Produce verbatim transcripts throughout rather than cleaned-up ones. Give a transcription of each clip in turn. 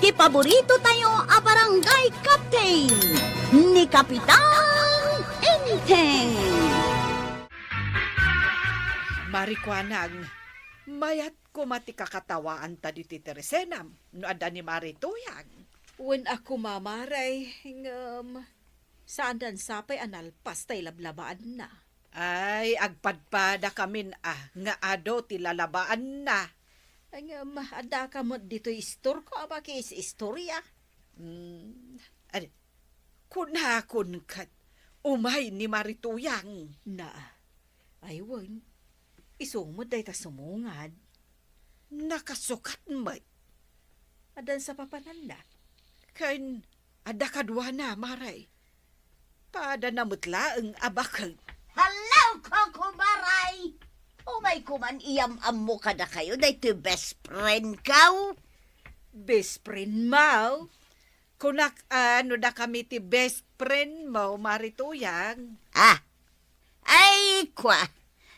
Ti paborito tayo a barangay captain, ni Kapitan Enteng. Mari Kuanang, mayat koma ti kakatawaanta ditoy Teresenam no adda ni Mari Tuyang. Wen a koma, Mari, ngem saan dan sapay a nalpas tay lablabaanna. Ay, agpadpadakamin a nga adu ti lalabaanna. Ay, ngem, addaka met ditoy istorko a makiis-istoria. Hmm, adi, kunakon ket umay ni Mari Tuyang. Na, ay wen, isu met dayta sumungad. Nakasukat met. Addan sapapananna. Ken adda kaduana, Mari. Padana met laeng a baket. Hello, Kokomaray! Umay koman iyam-ammo kadakayo daytoy best friend ko. Best friend mo? Kunak, ah, no dakami ti best friend mo, Mari Tuyang. Ah, ay, kwa,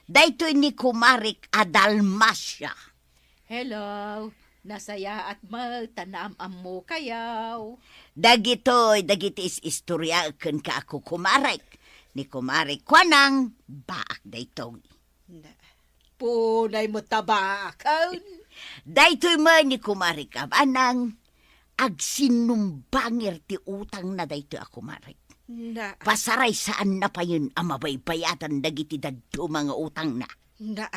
daytoy ni kumarik a Dalmacia. Hello, nasayaat met ta naam-ammokayo. Dagitoy, dagiti is-istoriaek kenka a kukumarik. Ni kumarik Kuanang, baak daytoy. Na, punay met ta baaken. Daytoy met ni kumarik Abanang, agsinumbangir ti utangna daytoy a kumarik. Na. Pasaraysaanna payen a mabaybayadan dagiti dadduma nga utangna. Na.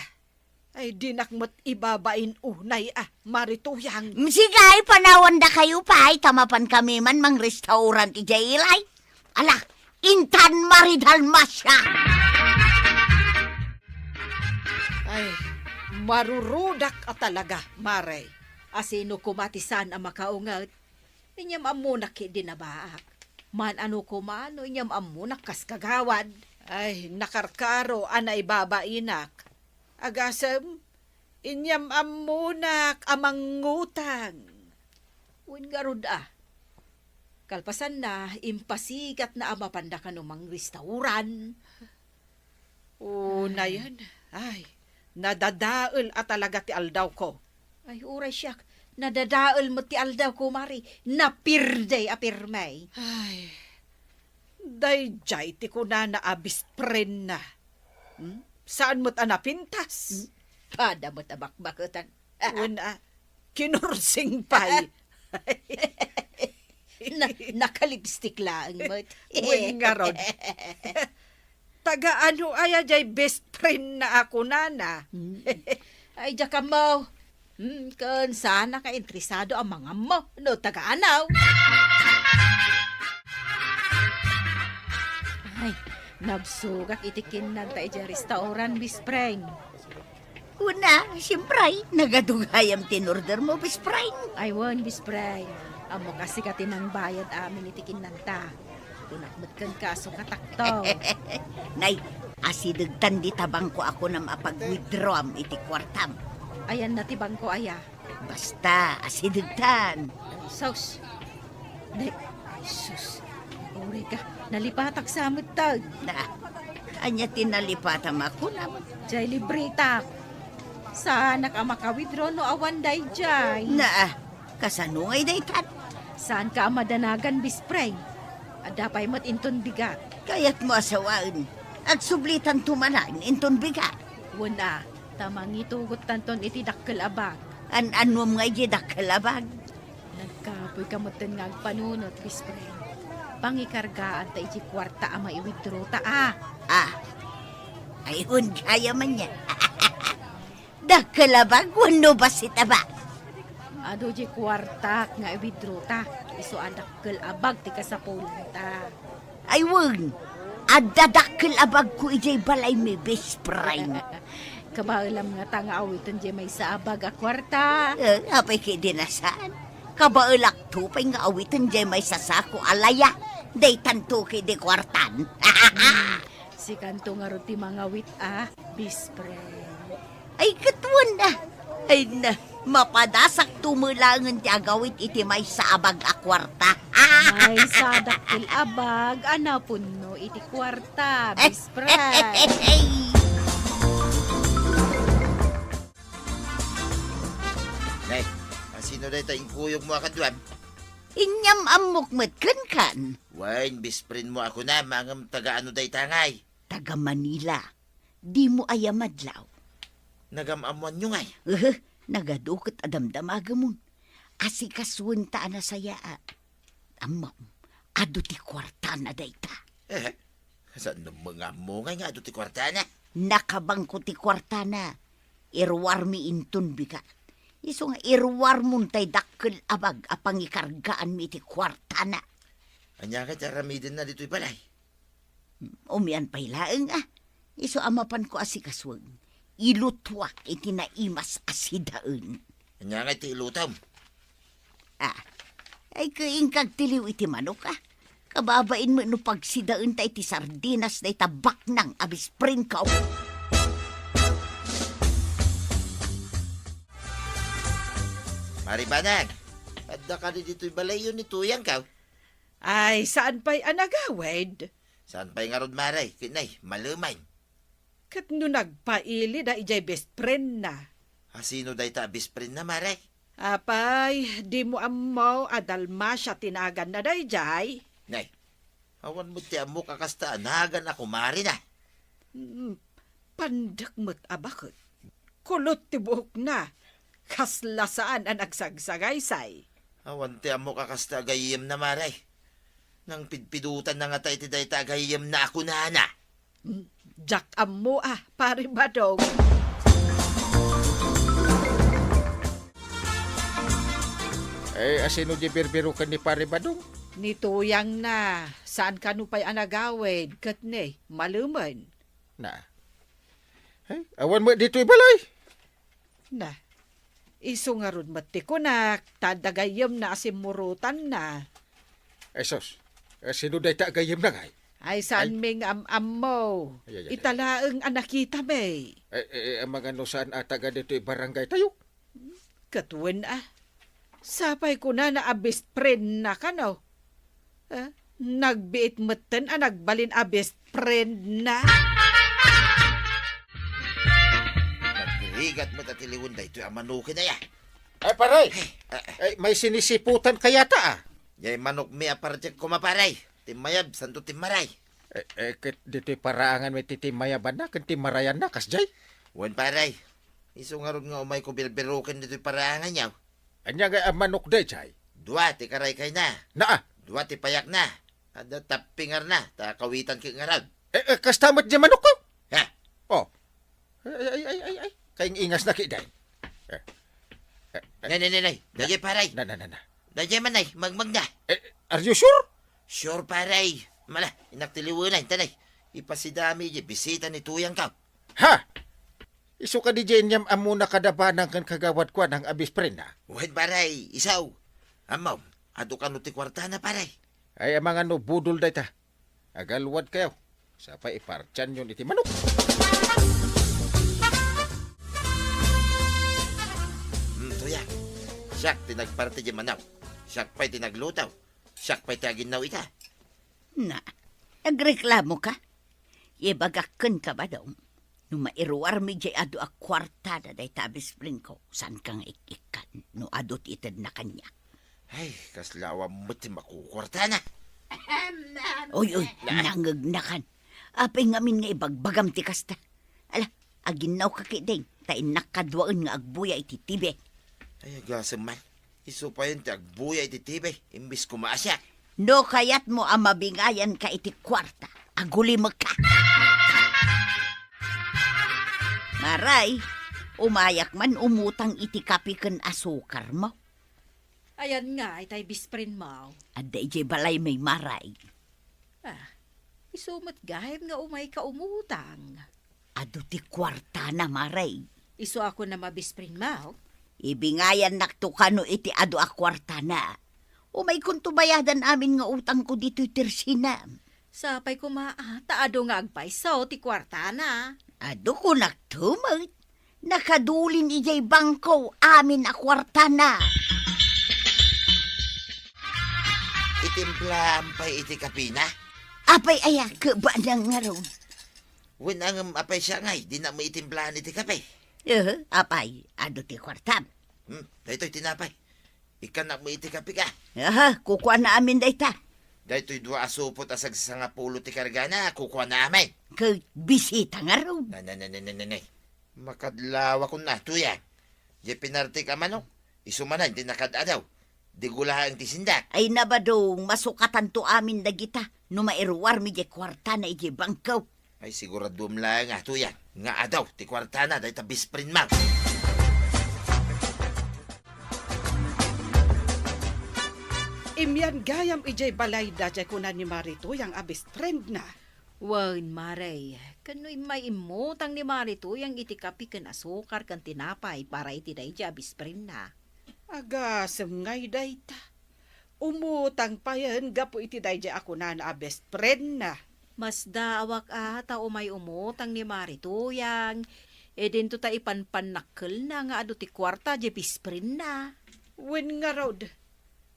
Ay, dinak met ibabain unay a, Mari Tuyang. Sige, ay, panawandakayo pay, ta mapankami man mangrestaurant idiay ilay. Ala, intan Mari Dalmacia! Ay, marurudak a talaga, Mari. Asino koma ti saan a makaunget? Inyam-ammonak ketdi a baak. Maan-ano koma no inyam-ammonak kas kagawad. Ay, nakarkaro a naibabainak. Agasem, inyam-ammonak a mangngutang. Wen ngarud a. Kalpasanna, impasigatna a mapanda kano mangrestaurant. Unayen, ay, nadadael a talaga ti aldawko. Ay, uray siak, nadadael met ti aldawko, Mari. Napirdi a pirmi. Ay, daydiay ti kunana a best friend-na. Hmm? Saan met a napintas? Hmm? Pada met a bakbaketan. Wen a, kinursing pay. Na, nakalipstick laeng met. Wen ngarud. Taga ano aya jay best friend-na a kunana? Hmm. Ay, diak ammo. Hmm, ken saanak a interesado a mangammo no taga ano. Ay, nabsogak iti kinnanta idiay restaurant, best friend. Kuna, siempre, nagadu gayam ti in-order mo, best friend. Ay, wen, best friend. Ammok a sika ti nangbayad amin iti kinnanta. Kunak met kenka a sukatakto. Nay, asidegtan dita bangko a kunam a pag-withdrawam iti kuartam. Ayanna ti bangko aya? Basta, asidegtan. Sus. Dek, sus. Uray ka, nalipatak sa met ta. Na, ania ti nalipatam a kunam? Jay libreta. Saanak a maka-withdraw no awan dayjay. Na, kasano ngay daytan? Saanka a madanagan, best friend? Adda pay met inton bigat. Kayatmo a sawaen. Agsublitanto manen inton bigat. Wen a, ta mangitugottanton iti dakkel a bag. An-anuam nga iti dakkel a bag? Nagkapoyka metten nga agpanunot, best friend. Pangikargaanta iti kuarta a mai-withdraw ta, a. Ah. Ay, wen gayam ania. Dakkel a bag wenno bassit a bag? Adu di kuartak nga i-withdraw ta. Isu a dakkel a bag ti kasapulanta. Ay, wen. Adda dakkel a bagko idiay balaymi, best friend. Kabaelam ngata nga awiten diay maysa a bag a kuarta. Eh, apay ketdi a saan? Kabaelakto pay nga awiten diay maysa sako a laya. Daytanto ketdi kuartan. Hmm, sikanto ngarud ti mangawit a, best friend. Ay, ket wen a. Ay na, mapadasakto met laengen ti agawit iti maysa a bag a kuarta. Maysa a dakkel a bag a napunno iti kuarta, best friend. Nay, asi No dayta inkuyogmo a kaduam? Inyam-ammok met kenkan. Wen, best friendmo a kunam, ngem taga ano dayta ngay? Taga Manila. Dimo aya madlaw? Nagam-ammoanyo ngay? Ehe, nagadu ket a damdamagemon. Asikasuenta a nasayaat. Ammom, adu ti kuartana dayta. Eh, saan no nga ammo ngay nga adu ti kuartana? Nakabangko ti kuartana. Iruarmi inton bigat. Isu nga iruarmon tay dakkel a bag a pangikargaanmi iti kuartana. Ania ngay ti aramidenna ditoy balay? Umian pay laeng a. Isu a mapanko a sikasueng, ilutuak iti naimas a sidaen. Ania ngay ti ilutom? Ah, ay, ket inkagtiliw iti manok a. Kababain met no pagsidaenta iti sardinas dayta baknang a best friendko. Mari Banag, adda kadi ditoy balayyo ni Tuyangko? Ay, saan pay a nagawid? Saan pay ngarud, Mare? Ket nay, malemen. Ket no nagpaili da idiay best friendna. A, sino dayta a best friendna, Mare? Apay, dimo ammo a Dalmacia ti naganna daydiay? Nay, awan met ti ammok a kasta a nagan a kumarina. Mm, pandek met a baket. Kulot ti buokna. Kasla saan a nagsagsagaysay. Awan ti ammok a kasta a gayyemna, Mare. Nangpidpidotanna ngata iti dayta a gayyemna a kunana. Mm, diak ammo a, Pare Badong. Eh, a sino di birbiroken ni Pare Badong? Ni Tuyangna, saan kano pay a nagawid, ket ne, malemen. Na. Eh, awan met ditoy balay. Na, isu ngarud met ti kunak, ta adda gayyemna a simmurotanna. Ay, sus. Eh, sino dayta a gayyemna ngay? Ay, saan mi nga am-ammo? Ay, ay, ay, ay. Ita laeng a nakitami. Eh, eh, eh, amangan no saan a taga ditoy barangay tayo? Ket wen a. Sapay kunana a best friendna kano. Eh, nagbiit metten a nagbalin a best friendna. Nagrigat met a tiliwen daytoy a manoken aya. Ay, Pare! Eh, eh. Ay, may sinisiputan kayata a. Jay manokmi a partek koma, Pare. Timmayab, santo timmaray. Eh, eh, ket ditoy paraangan met ti timmayabanna ken timmarayanna, kasjay? Wen, Pare. Isu ngarud nga umayko birbiroken ditoy paraanganyo. Ania ngay a manok dayjay? Dua ti karaykayna. Naa. Dua ti payakna. Adda tappingarna, ta kawitan ket ngarud. Eh, eh, kasta met di manokko? Ha? Oh. Ay, ay, ay, ay, ay. Kaing-ingasna ket dayta. Eh, eh, eh. Nay, nay, nay, nay. Dayjay, Pare. Na, na, na, na. Dayjay man, nay. Magmagna. Eh, are you sure? Sure, Pare. Mala, innak tiliwenay, ta nay. Ipasidami di bisita ni Tuyangko. Ha? Isu kadi jay inyam-ammona kada banang ken kagawad kuanang a best friendna? Wen, Pare, isu. Ammom, adu kano ti kuartana, Pare? Ay, amangan no budol dayta. Agalwadkayo. Sapay ipartianyon iti manok. Hmm, Tuyang. Siak ti nagparti di manok. Siak pay ti nagluto. Siak pay ti aginnaw ita. Na, nagreklamoka? Ibagak kenka, Badong, no mairuarmi jay adu a kuartana dayta a best friendko, saanka nga ik-ikkan no adu ti itedna kaniak. Ay, kasla awan met ti makukuartana. Oy, oy, nangegnakan. Apay ngamin nga ibagbagam ti kasta? Ala, aginnawka ketdin, ta innak kaduaen nga agbuya iti T V. Ay, agasem man. Isu payen ti agbuya iti T V, imbes koma a siak. No kayatmo a mabingayanka iti kuarta, agulimekka. Maray, umayak man umutang iti kape ken asukarmo. Ayan nga, itay best friendmo. Adda idiay balaymi, Maray. Ah, isu met gayam nga umayka umutang. Adu ti kuartana, Maray. Isu a kunam a best friendmo? Ibingayannakto kano iti adu a kuartana. Umaykonto bayadan amin nga utangko ditoy tersinam. Sapay koma, ah, ta adu nga agpayso ti kuartana. Adu kunakto met. Nakadulin idiay bangko amin a kuartana. Itimplaam pay iti kapina? Apay aya, kebanang ngarud. Wen, ngem apay siak ngay, dina met itimplaam iti kape? Eh, apay, adu ti kuartam? Hmm, daytoy tinapay. Ikkannak met iti kapika. Aha, kukuana amin dayta. Daytoy dua a supot a sagsangapulo ti kargana, kukuana amin. Ket bisita ngarud. Na, na, na, na, na, na, na. Makadlawakon na, Tuyang. Diay pinartik a manok, isu manen ti nakad-adaw. Di gulaen ti sindak. Ay, nabadong, masukatanto amin dagita no mairuarmi diay kuartana idiay bangko. Ay, siguraduem laeng a, Tuyang, nga adaw ti kuartana dayta best friend-mo. Immian gayam idiay balayda diay kuna ni Mari Tuyang a best friend-na. Wen, Mari, ken no immay immutang ni Mari Tuyang iti kapi ken asukar ken tinapay para iti daydiay a best friend-na. Agasem ngay dayta. Umutang payen gapu iti daydiay a kunana a best friend-na. Masdaawak a ta umay umutang ni Mari Tuyang, idinto ta ipanpannakkelna nga adu ti kuarta diay best friend-na. Wen ngarud,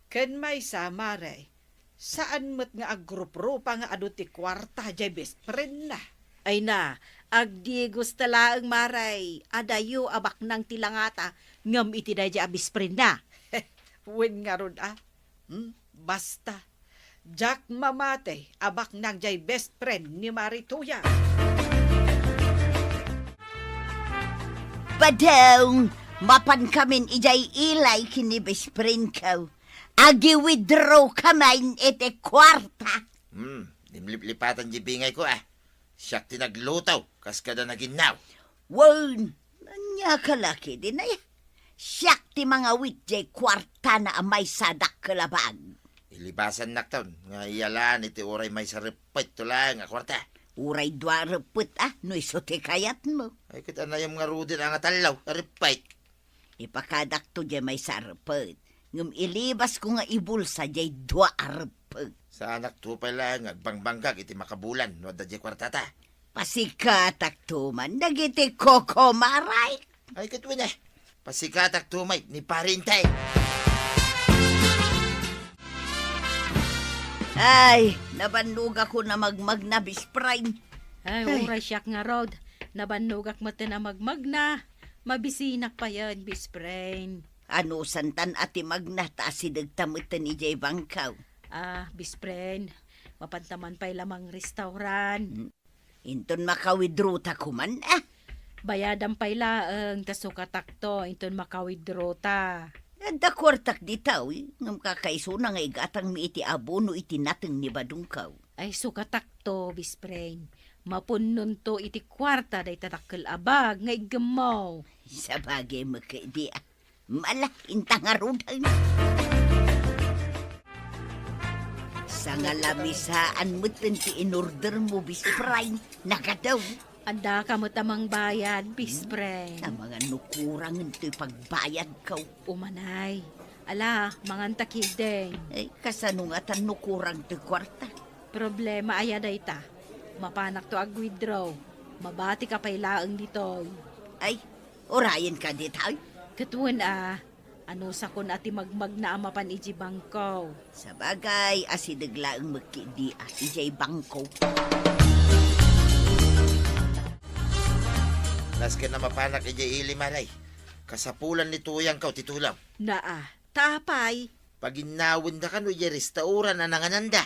ken maysa, Mari, saan met nga agruprupa nga adu ti kuarta diay best friend-na. Ay na, agdigos ta laeng, Mari, adayo a baknang ti langata ngem iti daydiay a best friend-na. Wen ngarud a. Hmm? Basta, diak mamati a baknang diay best friend ni Mari Tuyang. Badong, mapankamin idiay ilay ken ni best friend-ko. Agi-withdraw kamin iti kuarta. Hmm, dimliplipatan diay bingayko a. Siak ti nagluto, kas kada naginnaw. Wen, ania ka la ketdin aya? Siak ti mangawit diay kuartana a maysa a dakkel a bag. Ilibasannakton nga iyalaan iti uray maysa reppetto laeng a kuarta. Uray dua reppet a, no isu ti kayatmo. Ay, ket anayam ngaruden a nga tallo a reppet. Ipakadakto diay maysa a reppet, ngem ilibasko nga ibulsa diay dua a reppet. Saanakto pay laeng nga agbangbanggag iti makabulan no adda diay kuartata. Pasikatakto man dagiti kokomaray. Ay, ket wen a, pasikatakto met ni Pari Intay. Ay, nabannogakon a magmagna, best friend. Ay, Ay. Uray siak ngarud. Nabannogak met a magmagna. Mabisinak payen, best friend. Anusantan a ti magna ta asidegta metten idiay bangko. Ah, best friend, mapanta man pay la mangrestaurant. Mm. Inton maka-withdraw ta koman, ah. Bayadam pay laeng ta sukatakto inton maka-withdraw ta. Adda kuartak dita, uy, ngem kakaisuna nga igatangmi iti abono iti nateng ni badongko. Ay, sukatakto, best friend. Mapunnonto iti kuarta dayta dakkel a bag nga iggemmo. Sabagay met ketdi, ah. Mala, inta ngaruden. Sangalamisaan metten ti inordermo, best friend. Nagadaw. Addaka met a mangbayad, best friend. Amangan no kurangen toy pagbayadko. Umanay. Ala, manganta ketdin. Ay, kasano ngatan no kurang toy kuarta? Problema aya dayta? Mapanakto ag-withdraw. Mabatika pay laeng ditoy. Ay, urayenka ditoy? Ket wen a, anusakon a ti magmagna a mapan idiay bangko. Sabagay, asideg laeng met ketdi a idiay bangko. Nasken a mapanak idiay ili, Mari. Kasapulan ni Tuyangko ti tulong. Naa, ta apay? Paginnawenda kano idiay restaurant a nangananda.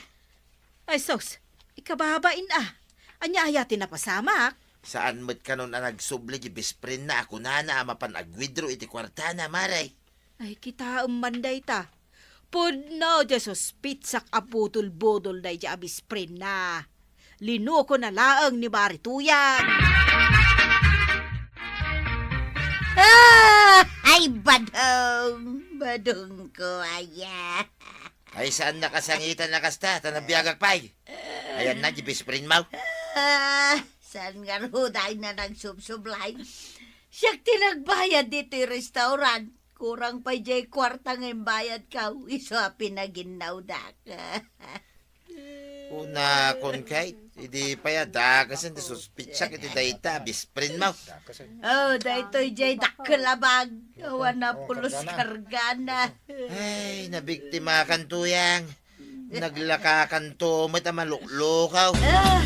Ay sus, ikababain a. Ania aya ti napasamak? Saan met kanon a nagsubli ti best friend-na a kunana a mapan ag-withdraw iti kuartana, Mari. Ay, kitaem man dayta. Pudno ti suspitsak a budol-budol daydiay a best friend-na. Linukona laeng ni Mari Tuyang. Ah! Ay, badong! Badongko aya. Ay, saannak a sangitan a kasta, ta nabiagak pay. Ayanna, ti best friend-mo. Ah, saan ngarud a nagsubsublay? Siak ti nagbayad ditoy restaurant. Kurang pay diay kuarta nga imbayadko, isu a pinaginnawdak. Kunakon kay, idi pay a dakasen ti suspitsak iti dayta a best friend-mo. Oh, daytoy diay dakkel a bag. Awan a pulos kargana. Ay, nabiktimakan, Tuyang. Naglakakanto met a maluklukaw. Ah!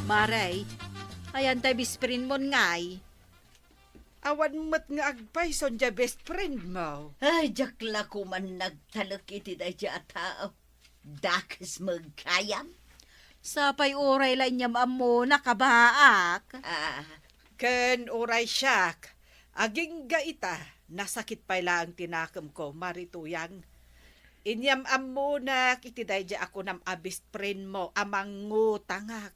Mari, ayan tay best friend-mon ngay. Awan met nga agpayson diay best friend mo. Ay, diak la koman nagtalek iti daydiay a tao. Dakes met gayam. Sapay uray la inyam-ammonak a baak. Ah. Ken uray siak, agingga ita, nasakit pay laeng ti nakemko, Mari Tuyang. Inyam-ammonak iti daydiay a kunam a best friend mo a mangutangak.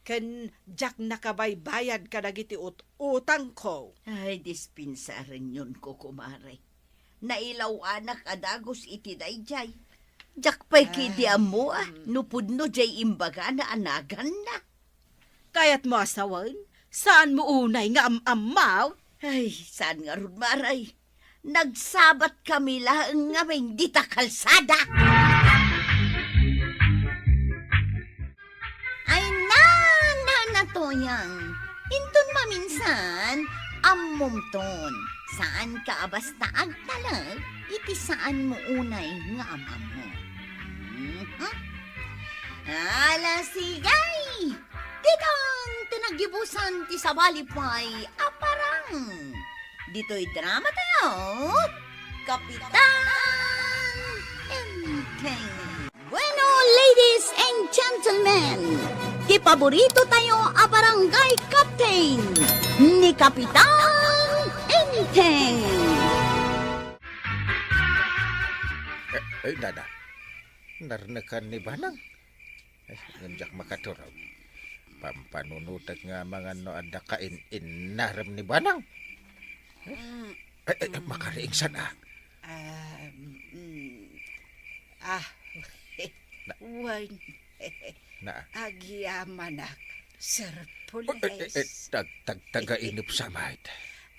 Ken diak nakabaybayad kadagiti ut-, utangko. Ay, dispensarenyon ko, kumare. Nailaw-anak a dagus iti daydiay. Diak pay ketdi ammo a no pudno diay imbagana a naganna. Kayatmo a sawen, saanmo unay nga am-ammaw? Ay, saan ngarud, Mari. Nagsabatkami laeng ngamin dita kalsada. Ay, na, na, na, Tuyang. Inton maminsan, ammomton. Saanka a basta agtalek iti saanmo unay nga am-ammo. Mhm. Ala, sige. Ditan ti naggibusan ti sabali pay a parang. Ditoy drama tayo, Kapitan Enteng. Bueno, ladies and gentlemen, ti paborito tayo a barangay captain, ni Kapitan Enteng. Eh, eh, dada. Narnekan ni Banang. Ay, ngem diak makaturog. Pampanunotek nga amangan no adda kain-innarem ni Banang. Mm. Ay, ay, ay, makariingsan, ah. Ah, mm. Ah, Na- wen. Na- Agyamanak, Sir Ay, ay, ay, Pules. Tag-, tagtagainep sa met.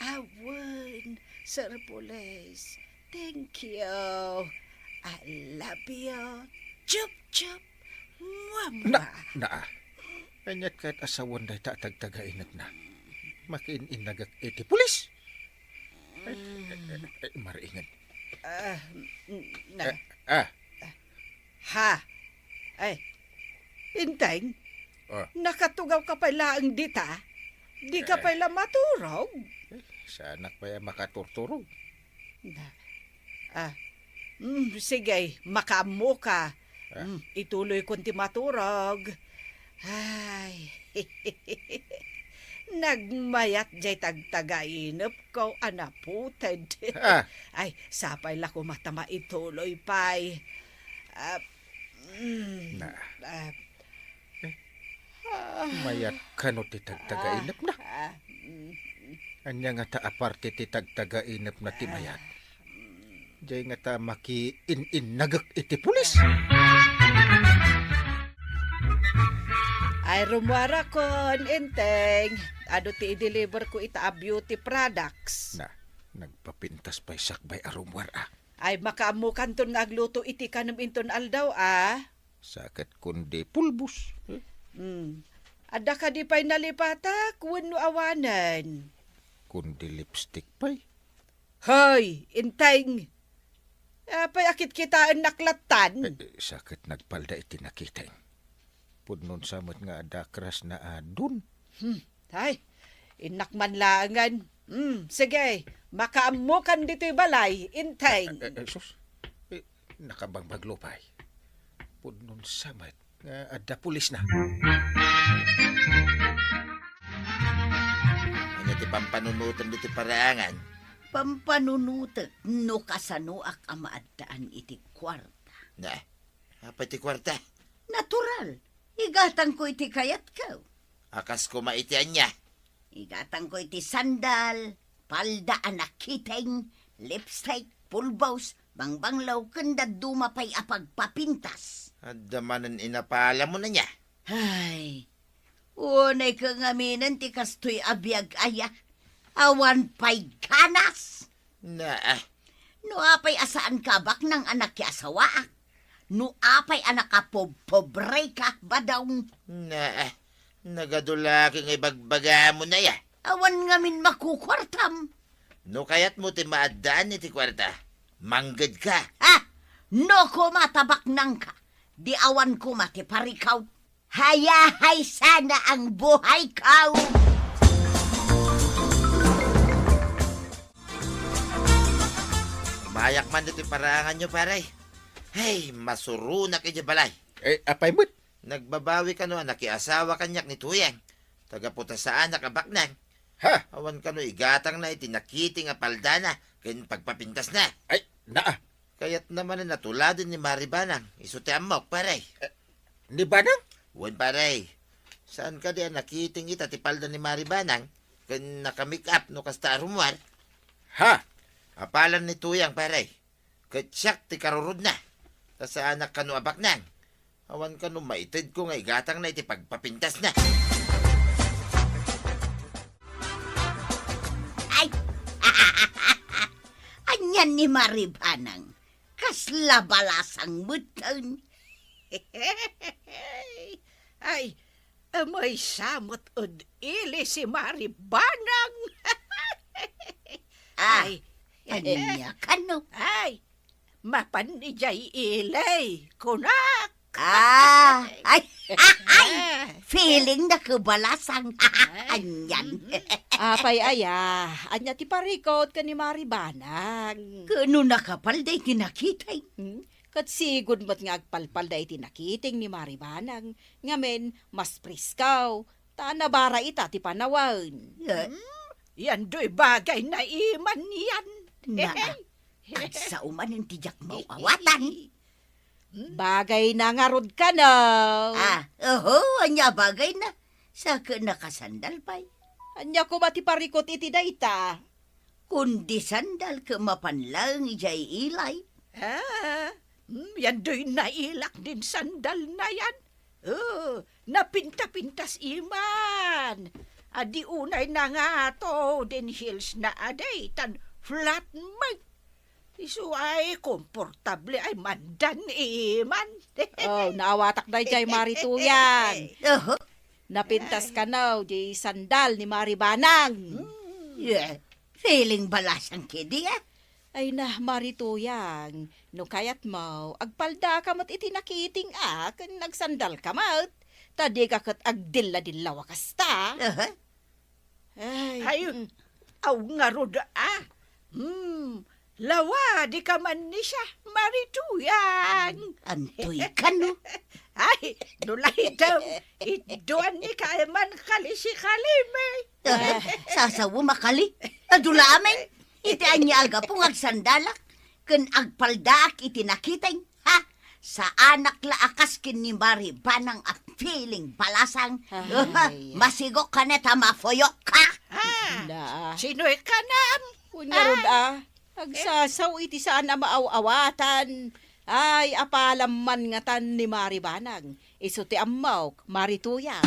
Awen, Sir Pules. Thank you. I love you. Chup, chup. Mua, Na, mua. Na, ah. Aniat ket a sawen dayta a tagtagainepna. Makiin-innagek iti pulis. Ay, ay, ay, ay, mariingen. Ah, na. Eh, ah. Ha? Ay, Enteng, Ah. Nakatugawka pay laeng dita? Dika Eh. pay la maturog? Eh, saanak pay a makaturturog. Na, ah, mm, sige, makaammoka. Ah. Mm, ituloykon ti maturog. Ay, nagmayat diay tagtagainepko a naputed. Ah. Ay, sapay la koma ta maituloy pay. Ah, mm, Na. ah, Eh, ah, mayat kano ti tagtagainepna? Ah, mm. Ania ngata a parte ti tagtagainepna ti mayat? Diay ngata makiin-innagek iti pulis? Ay, rummuarakon, Enteng. Adu ti i-deliver ko ita a beauty products. Na, nagpapintas pay sakbay a rummuar, ah. Ay, makaammokanton nga agluto iti kanem inton aldaw, ah. Sa ket kundi pulbos. Eh? Hmm. Adda kadi pay nalipatak wenno awanen? Kundi lipstick pay. Hoy, Enteng! Apay a kitkitaennak lattan? Eh, eh, sa ket nagpalda iti nakitaen. Pudnon sa met nga adda crush na adun. Hmm. Ay, innak man laengen. Hmm, sige, makaammokan ditoy balay, Enteng. Eh, eh, eh, sus. Eh, nakabangbaglo pay. Pudnon sa met nga adda pulis na. Ania ti pampanunotem ditoy paraangan? Pampanunotek no kasanoak a maaddaan iti kuarta. Na, apay ti kuarta? Natural. Igatangko iti kayatko. A kas koma iti ania? Igatangko iti sandal, palda a nakiteng, lipstick, pulbos, bangbanglo, ken dadduma pay a pagpapintas. Adda manen inapalam mo ania? Ay, unayko ngaminen ti kastoy a biag aya. Awan pay ganas. Naa. No apay a saanka a baknang a nakiasawaak? No apay a nakapobpobreka, badong? Naa. Nagadu la ket nga ibagbagam mo aya. Awan ngamin makukuartam. No kayatmo ti maaddaan iti kuarta, manggedka. Ah! No koma ta baknangka, di awan koma ti parikaw. Hayahay sana ang buhay ko! Ayak man ditoy paraanganyo, pare. Hey, masuronak idiay balay. Eh, apay met? Nagbabawi kano a nakiasawa kaniak ni Tuyang. Taga-putasaanak a baknang. Ha? Awan kano igatangna iti nakiting a paldana ken pagpapintasna. Ay, naa. Kayatna manen a tuladen ni Maribanang, isu ti ammok, pare. Eh, ni Banang? Wen, pare. Saan kadi a nakiting ita ti palda ni Maribanang ken naka-make up no kasta a rummuar? Ha? Apalan ni Tuyang, pare. Ket siak ti karurudna. Ta saanak kano a baknang. Awan kano maitedko nga igatangna iti pagpapintasna. Ay! Anian ni Maribanang? Kasla balasang metten. Ay, maysa met ed ili si Maribanang. Ah, ay. Ania kano? Ay, mapan idiay ili, kunak. Ah, ay, ay, feeling na kabalasang. Anian. Apay aya, ania ti parikut ken ni Maribanang? Kano nakapalda iti nakiting? Hmm? Ket sigud met nga agpalpalda iti nakiting ni Maribanang, ngamin mas presko, ta nabara ita ti panawen. Eh? Hmm? Yan doy bagay na iman yan. Naa, agsao manen ti diak maawatan. Hmm? Bagay na ngarud kano. Ah, oho, ania bagay na? Sa ket nakasandal pay. Ania koma ti parikut iti dayta? Kundi sandal ket mapan laeng idiay ilay. Ah, hmm, yan doy nailak din sandal na yan. Oh, napinta-pintas iman. Adi unay nangato din heels na adi, tan flat met. Isu ay komportable ay mandan iman. Oh, naawatak daydiay, Mari Tuyang. Oho. Napintas kano di sandal ni Mari Banang. Hmm. Yeah. Feeling balasang kedi, ah. Ay na, Mari Tuyang, no kayatmo, agpaldaka met iti nakiting a, ken agsandalka met. Ta dika ket agdilla-dillaw a kasta. Aha. Ay, ay, mm. Aw ngarud, ah. Hmm, lawa, dika man ni siya, Mari Tuyang. Antoy kano? Ay, no laydem, idduan ni ka man kalisikalimi. Ah, sasaw makali. Adula amin. Iti ania a gapu nga agsandalak, ken agpaldaak iti nakiting. Ha? Saanak la a kas ken ni Mari Banang a feeling balasang. Ay. Masigok ka na ta mafuyok ka. Ah, na. Sinoy ka nam? Unya rod, ah. Agsasaw iti saan a maaw-awatan. Ay, apalam man ngatan ni Mari Banang. Isu ti ammok, Mari Tuyang.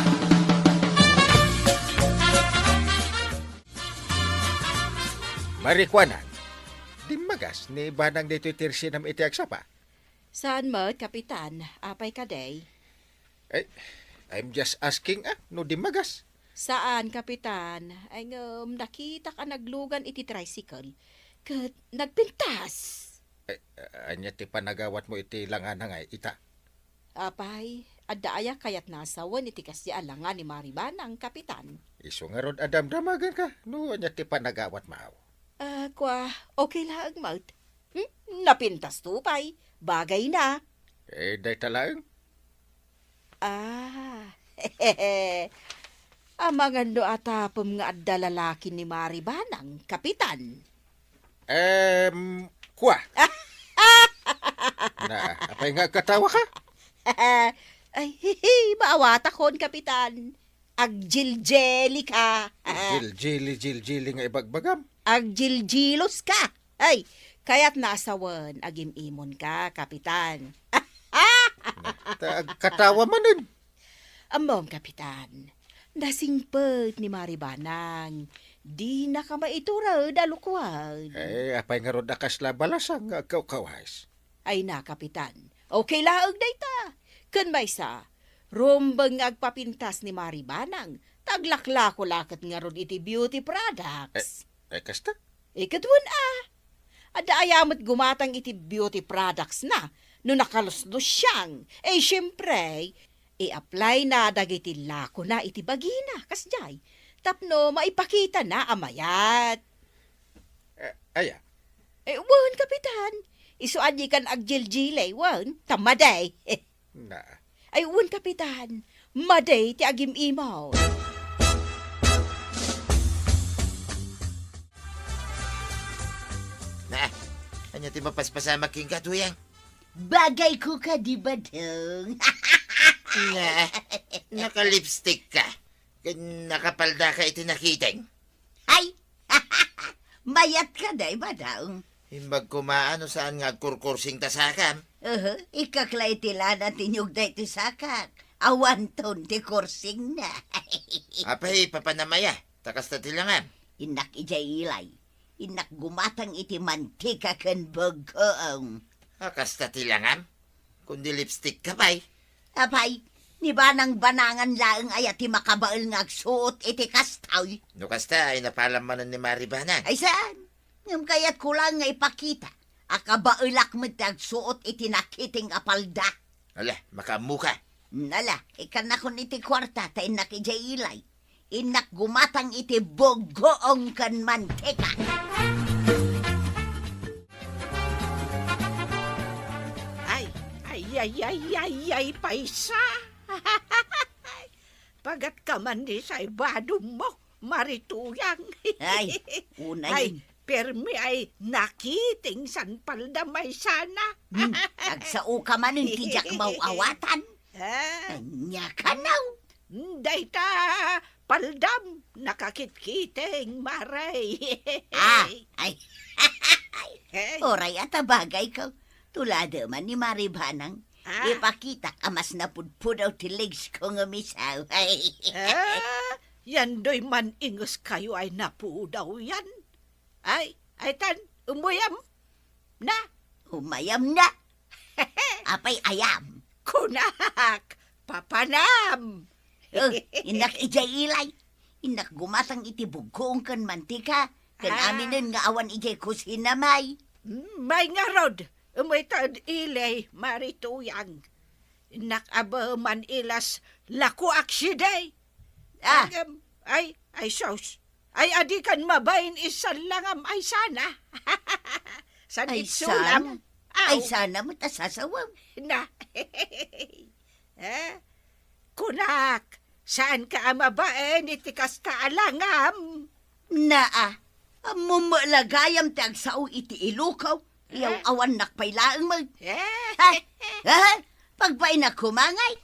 Mari Kuanang, dimmagas ni Banang ditoy ti irsinam iti agsapa? Saan met, Kapitan. Apay kadi? Eh, I'm just asking, ah, no dimmagas. Saan, Kapitan. Ay, ngem nakitak a naglugan iti tricycle. Ket nagpintas. Eh, ania ti panagawatmo iti langana nga ita? Apay, adda aya kayatna a sawen iti kasdi a langa ni Mari Banang, Kapitan? Isu ngarud a damdamagenka no ania ti panagawatmo. Ah, kua, okay laeng met. Hmm? Napintasto pay. Bagay na. Eh, dayta laeng? Ah. Amangan no atapem nga adda lalaki ni Mari Banang, Kapitan. Em, kua. Na, apay nga agkatawa ka? Ay, hihi, maawatakon, Kapitan. Agjiljili ka. Jiljili, jiljili nga ibagbagam. Agjiljilos ka. Ay, kayatna a sawen, agim-imon ka, Kapitan. Na, ta agkatawa manen. Ammom, Kapitan, nasingpet ni Mari Banang. Dinaka maitured a lukuan. Eh, apay ngarud a kasla balasang nga agkawkawas? Ay na, Kapitan. Okay laeng dayta. Ken maysa, rumbeng nga agpapintas ni Mari Banang, ta aglaklako la ket ngarud iti beauty products. Eh, eh, kasta? Eh, ket wen a. Adda aya met gumatang iti beauty products na no nakaluslusiang. Eh, siempre, i-apply na dagiti lako na iti bagina, kasdiay. Tapno maipakita na a mayat. Eh, aya? Eh, wen, Kapitan. Isu a dikan agjiljili, wen, ta madi. Na. Ay, wen, Kapitan. Madi ti agim-imaw. Na, ania ti mapaspasamak kenka, Tuyang? Bagayko kadi, Badong. Na, naka-lipstick ka. Ken nakapalda ka iti nakiting. Ay! Mayat ka, day, Badong. Imbag koma no saan nga agkurkursing ta sakam. Uhu, ikkak la iti lana ti niugda iti sakak. Awanton ti kursingna. Apay, papanam aya, ta kasta ti langam. Innak idiay ilay. Innak gumatang iti mantika ken buggoong. A, kasta ti langam? Kundi lipstick ka pay? Apay, ni Banang Banangan laeng aya ti makabael nga agsuot iti kastoy? No kasta, ay napalam manen ni Mari Banang. Ay saan? Ngem kayatko laeng nga ipakita a kabaelak met ti agsuot iti nakiting a palda. Ala, makaammo ka. Ala, ikkannakon iti kuarta ta innak idiay ilay. Innak gumatang iti buggoong ken mantika. Ay, ay, ay, ay, ay, ay, paysa. Pagat ka man ni saibadom mo, Mari Tuyang. Ay, una Ay, yun. Permi ay nakiting san palda maysana. Hmm, agsao ka manen ti diak maw-awatan. Ah. Ania kano? Dayta paldam nakakitkiting, Mare. Ah, ay. Eh? Uray a ta bagayko. Tulada man ni Mari Banang. Ah. Ipakitak a mas napudpudaw ti legs ko nga misaw. Ay. Ah, yan doy man-inges kayo ay napudaw yan. Ay, ay tan, umuyam na. Umayam na. Apay ayam? Kunak, papanam. Eh, innak idiay ilay. Innak gumatang iti buggoong ken mantika, ken Ah. aminen nga awan idiay kusina, may. Mm, may ngarud, umay ta ed ilay, Mari Tuyang. Innak abe man ilas lako akside. Ah. Agam, ay, ay sus. Ay, adi kan mabain isan langam ay sana. San Ay, itsulam? sana. Ay, Aw. sana met a sasawem. Na. Eh? Kunak, saan ka a mabain iti kasta a langam? Naa, ammom met la gayam ti agsao iti ilukaw. Iyaw Eh? awan nakpay laeng met. Eh? Ha? Ha? Pagbainak kumangay.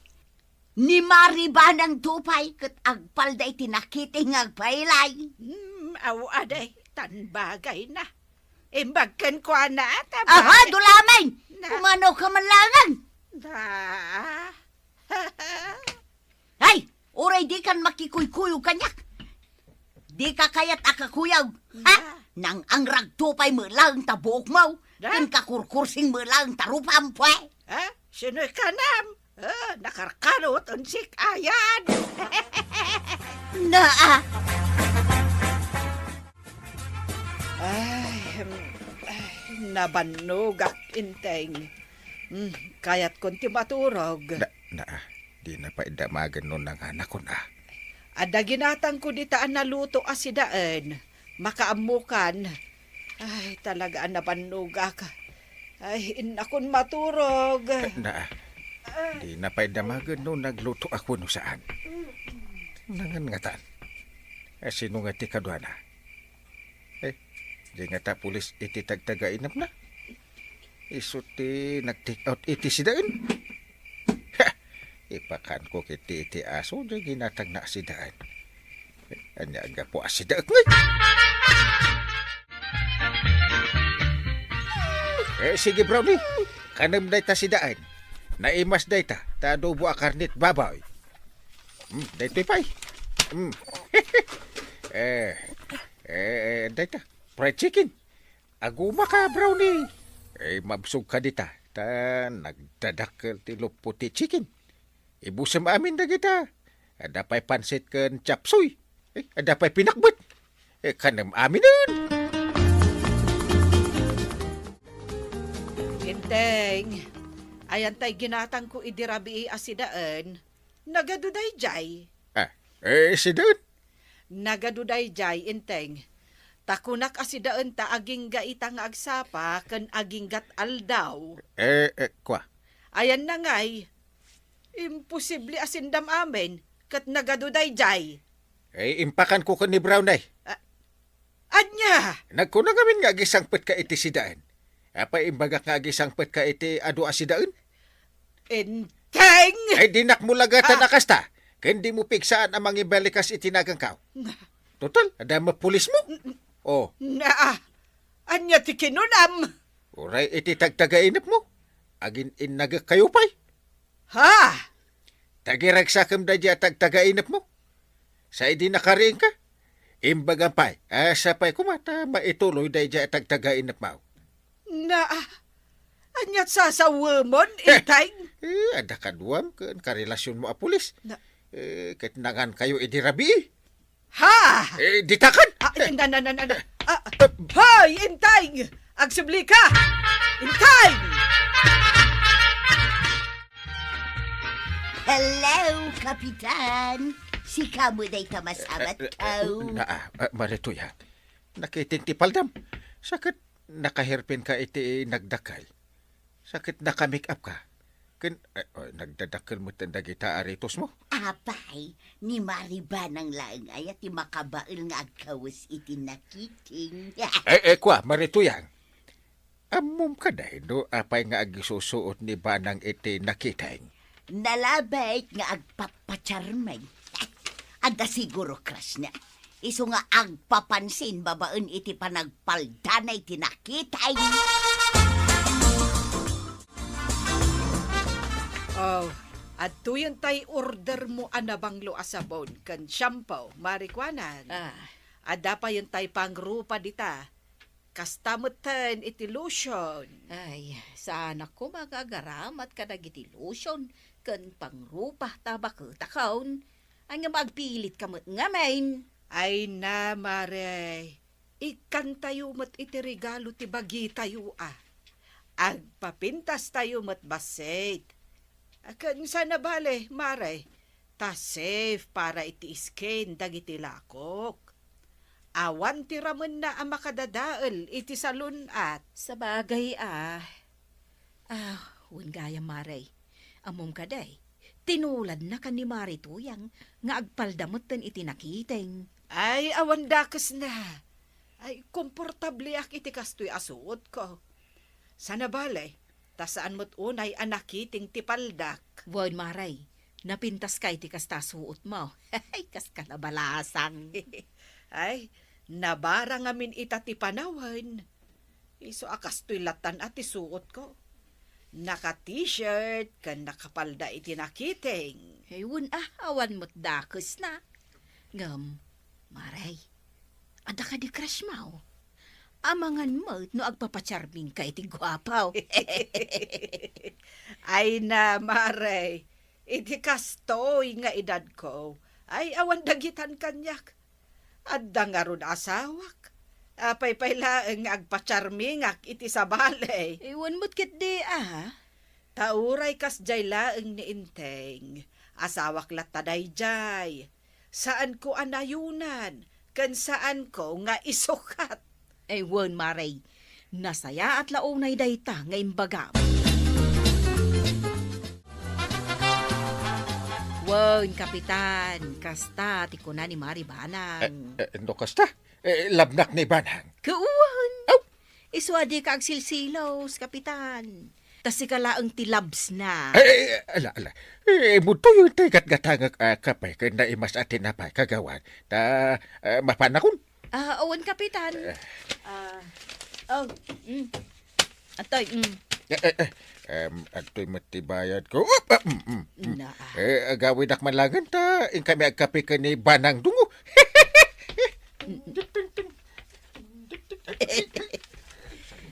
Ni Mari Banang to pay ket agpalda iti nakiting nga agpailay. Hmm, aw, aday, tan bagay na. Imbag kenkuana, ta Aha, bagay. Dulamen! Na. Kumano ka man langan? Na. Ay, uray di kan makikuykuyo kaniak. Di ka kayat a kakuyog, ha? Na. Nang-angrag to pay met laeng ta buokmo, Da? ken kakurkursing met laeng ta rupam, pwe. Ha? Sinoy kanam? Ah, nakarkarot on sik-ayan. Naa. Ay, em, ay, nabannogak, Enteng. Hmm, kayatkon ti maturog. Na, naa, di na pay damagen no nanganakon, a. Adda ginatangko dita a naluto a sidaen. Makaammokan. Ay, talaga a nabannogak. Ay, innakon maturog. Eh, na, di na pay damagen no nagluto ako no saan. Nangan ngatan. Eh, sino nga ti kaduana? Eh, di nga ta pulis iti tagtagainam na. Isu ti nag-take out iti sidaen. Ha! Ipakanko iti, iti aso, di ginatagna a sidaen. Ania, anggapo a sidaek ngay? Eh, sige, Brownie. Kanem dayta sidaen. Naimas dayta, ta adobo a karnet baboy. Hmm, daytoy pay. Hmm. Eh, eh, eh, dayta. Fried chicken. Aguma ka, Brownie. Eh, mabsog ka dita. Ta nagdadakkel ti luppo ti chicken. Ibusem amin dagita. Adda pay pansit ken chapsuy. Eh, adda pay pinakbet. Eh, kanem aminen. Enteng, ayan tay ginatangko idi rabii a sidaen. Nagadu dayjay. Ah, eh, sidaen? Nagadu dayjay, Enteng. Ta kunak a sidaen ta agingga ita nga agsapa ken aginggat aldaw. Eh, eh, kua. Ayanna ngay, imposible a sendam amin, ket nagadu daydiay. Eh, impakanko ken ni Brown ay. Ah, ania? Nagkuna ngamin nga agisangpetka iti sidaen. Apay imbagak nga agisangpetka iti adu a sidaen? Enteng! Ay, dinak mo lagatan Ah. a kasta. Ken di mo pigsaan a mangibalikas iti nagankaw. Total, adda met pulis mo. Oh. Na, ania ti kinunam? Uray iti tagtagainep mo. Agin-innagek kayo pay. Ha? Tagiragsakem daydiay a tagtagainep mo. Sa idi nakariingka, imbagam pay, asa pay koma ta maituloy daydiay a tagtagainep mo. Na, aniat sasawemon, Enteng? Eh, adda kaduam ken karelasionmo a pulis. Na- Eh, ket nangan kayo idi rabii. Ha? Eh, ditakan! Ah, na, na, na, na, na. Ah, hoy, Enteng! Agsubli ka! Enteng! Hello, Kapitan! Sika mo dayta masabat Eh, eh, eh, ko. na, ah, ah, Marituya. Nakiting ti paldam. Sakit nakaherpin ka iti nagdakkel. Sakit naka-make up ka. Ken, eh, oh, nagdadakkel met dagita a ritos mo. Apay, ni Maribanang laeng aya ti makabael nga agkawes iti nakiting. Eh, eh, kua, Marituyang. Ammom kadi no apay nga agisusuot ni Banang iti nakiting? Nalabit nga agpapacharming. Adda siguro crush na. Isu nga agpapansin babaen iti panagpaldana iti nakiting. Oh, adtoyen tay order mo a nabanglo a sabon ken shampoo, Marikuanang. Ah. Adda payen tay pangrupa dita. Kasta metten iti lotion. Ay, saanak koma nga agaramat kadagiti lotion ken pangrupa ta baketakon. Ay, ngem agpilitka met ngamin. Ay na, Mare. Ikkantayo met iti regalo ti bagitayo a. Agpapintastayo met bassit. Ken sana bale, Mare, ta safe para iti skin dagiti lakok. Awan ti ramenna a makadadael iti salun-at. Sabagay a. Ah, wen gayam, Mare. Ammom kadi, tinuladna kan ni Marituyang nga agpalda metten iti nakiting. Ay, awan dakesna. Ay, komportableak iti kastoy a suotko. Sana bale, ta saan met unay a nakiting ti paldak. Wen, Mare, napintaska iti kasta a suotmo. Ay, kaska nabalasang. Ay, nabara ngamin ita ti panawen. Isu a kastoy lattan a ti suotko. Naka-t-shirt ken nakapalda iti nakiting. Ay, wen a, awan met dakesna. Ngem, Mare, adda kadi crush mo? Amangan met no agpapacharming ka iti guapo. Ay na, Mare, iti kastoy nga edadko, ay awan dagitan kaniak. Adda ngarud asawak. Apay pay laeng nga agpacharmingak iti sabali. Ay, wen met ketdi a. Ta uray kasdiay laeng ni Enteng, asawak latta daydiay. Saanko a nayonan, ken saanko nga isukat. Ay, wen, Mare. Nasayaat la unay dayta nga imbagam. Wen, Kapitan, kasta ti kuna ni Maribanang. Eh, eh, no kasta? Eh, labnak ni Banang. Kawan! Aw! Isu a dika agsilsilos, Kapitan. Ta sika laeng ti labsna. Eh, eh, ala, ala. Eh, budtoyo ti gatgatangek a kape ken naimas a tinapay, kagawad. Ta, eh, mapanakon. Ah, awan, Kapitan. Eh. Ah, oh, mm. Atoy, mm. Eh, eh, eh. Em, adtoy met ti bayadko. Up, ah, mm, mm, mm. Na. Eh, agawidak man laengen ta inkami agkape ken ni Banang Dungo.